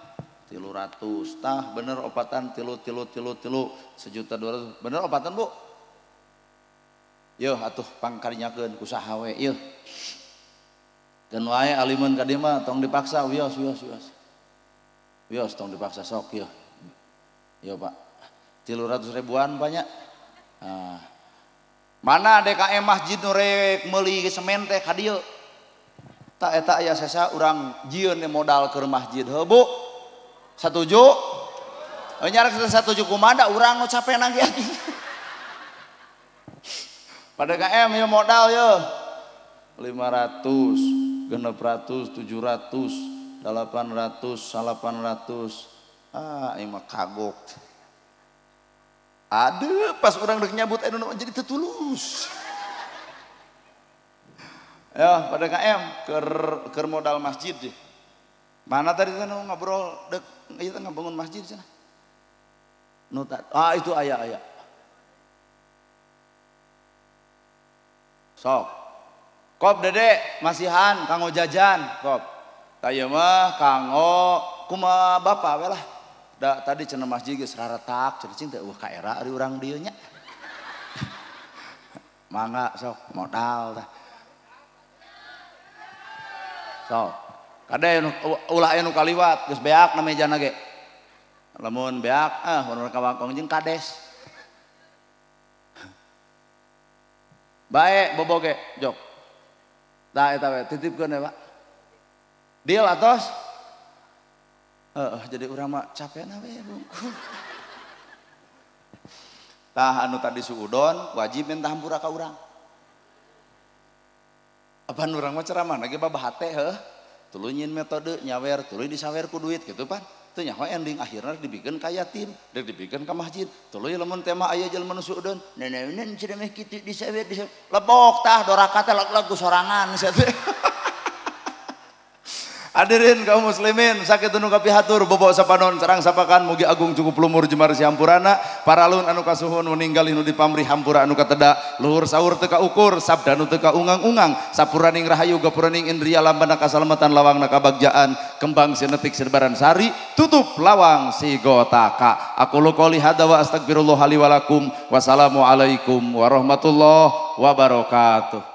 300 tah bener opatan 3 3 3 3 1.200.000 bener opatan Bu? Yeuh atuh pangkarinyakeun ku saha we yeuh. Keun wae alimun ka dieu mah tong dipaksa wios wios wios. Wios tong dipaksa sok yeuh. Yeuh Pak. 300 ribuan banyak. Nah. Mana DKM masjid nu rek meuli semen teh ka dieu. Ta eta aya sesa urang jieun modal keur masjid heuh Bu. Satuju? Nyarak satuju kumaha da urang nu capena ge. Pada KM ya modal ya 500, 600, 700, 800, 800. Ah, ini mah kagok. Aduh, pas orang rek nyabut anu jadi tetulus. Ya, pada KM keur modal masjid deh. Mana tadi teh ngobrol dek ieu teh ngabangun masjid cenah. Nu ah itu aya. Sok. Kop Dede masihan kanggo jajan, kop. Tah ieu mah kanggo kumaha bapak we lah. Da tadi cenah masjid geus raretak, cenah cing teh eueuh ka era ari urang dieu nya. Mangga sok modal tah. Sok. Kade ulah aya nu kaliwat geus beak na mejana ge. Lamun beak ah urang kawangkong jeung kades. Bae boboge jok. Tah eta we titipkeun we Pak. Deal atos? Heeh, jadi urang mah capena we bungkul. Tah anu tadi suudon wajib minta hampura ka urang. Apaan urang mah ceramah ge babah hate heuh. Tuluy nyin metode nyawer, tuluy disawer ku duit gitu pan. Teu nyaho ending akhirna dibikeun ka yatim, rek dibikeun ka masjid. Tuluy lamun tema aya jelema nu suudon, nenek-nenek cenah meh kitu disawer disawer. Lebok tah doraka teh leg-leg ku sorangan sia teh. Hadirin kaum muslimin sakitu nu kapihatur bobo sapanon sarang sapakan mugi agung cukup lumur jemar sihampurana paralun anu kasuhun meninggal nu dipamrih hampura anu kateda luhur saur teu kaukur sabda nu teu kaungang-ungang sapuraning rahayu gapuraning indria lambana kasalamatan lawangna kabagjaan kembang sinetik sirbaran sari tutup lawang sigotaka. Aku qouli hadza wa astagfirullah li wa lakum. Wassalamualaikum warahmatullahi wabarakatuh.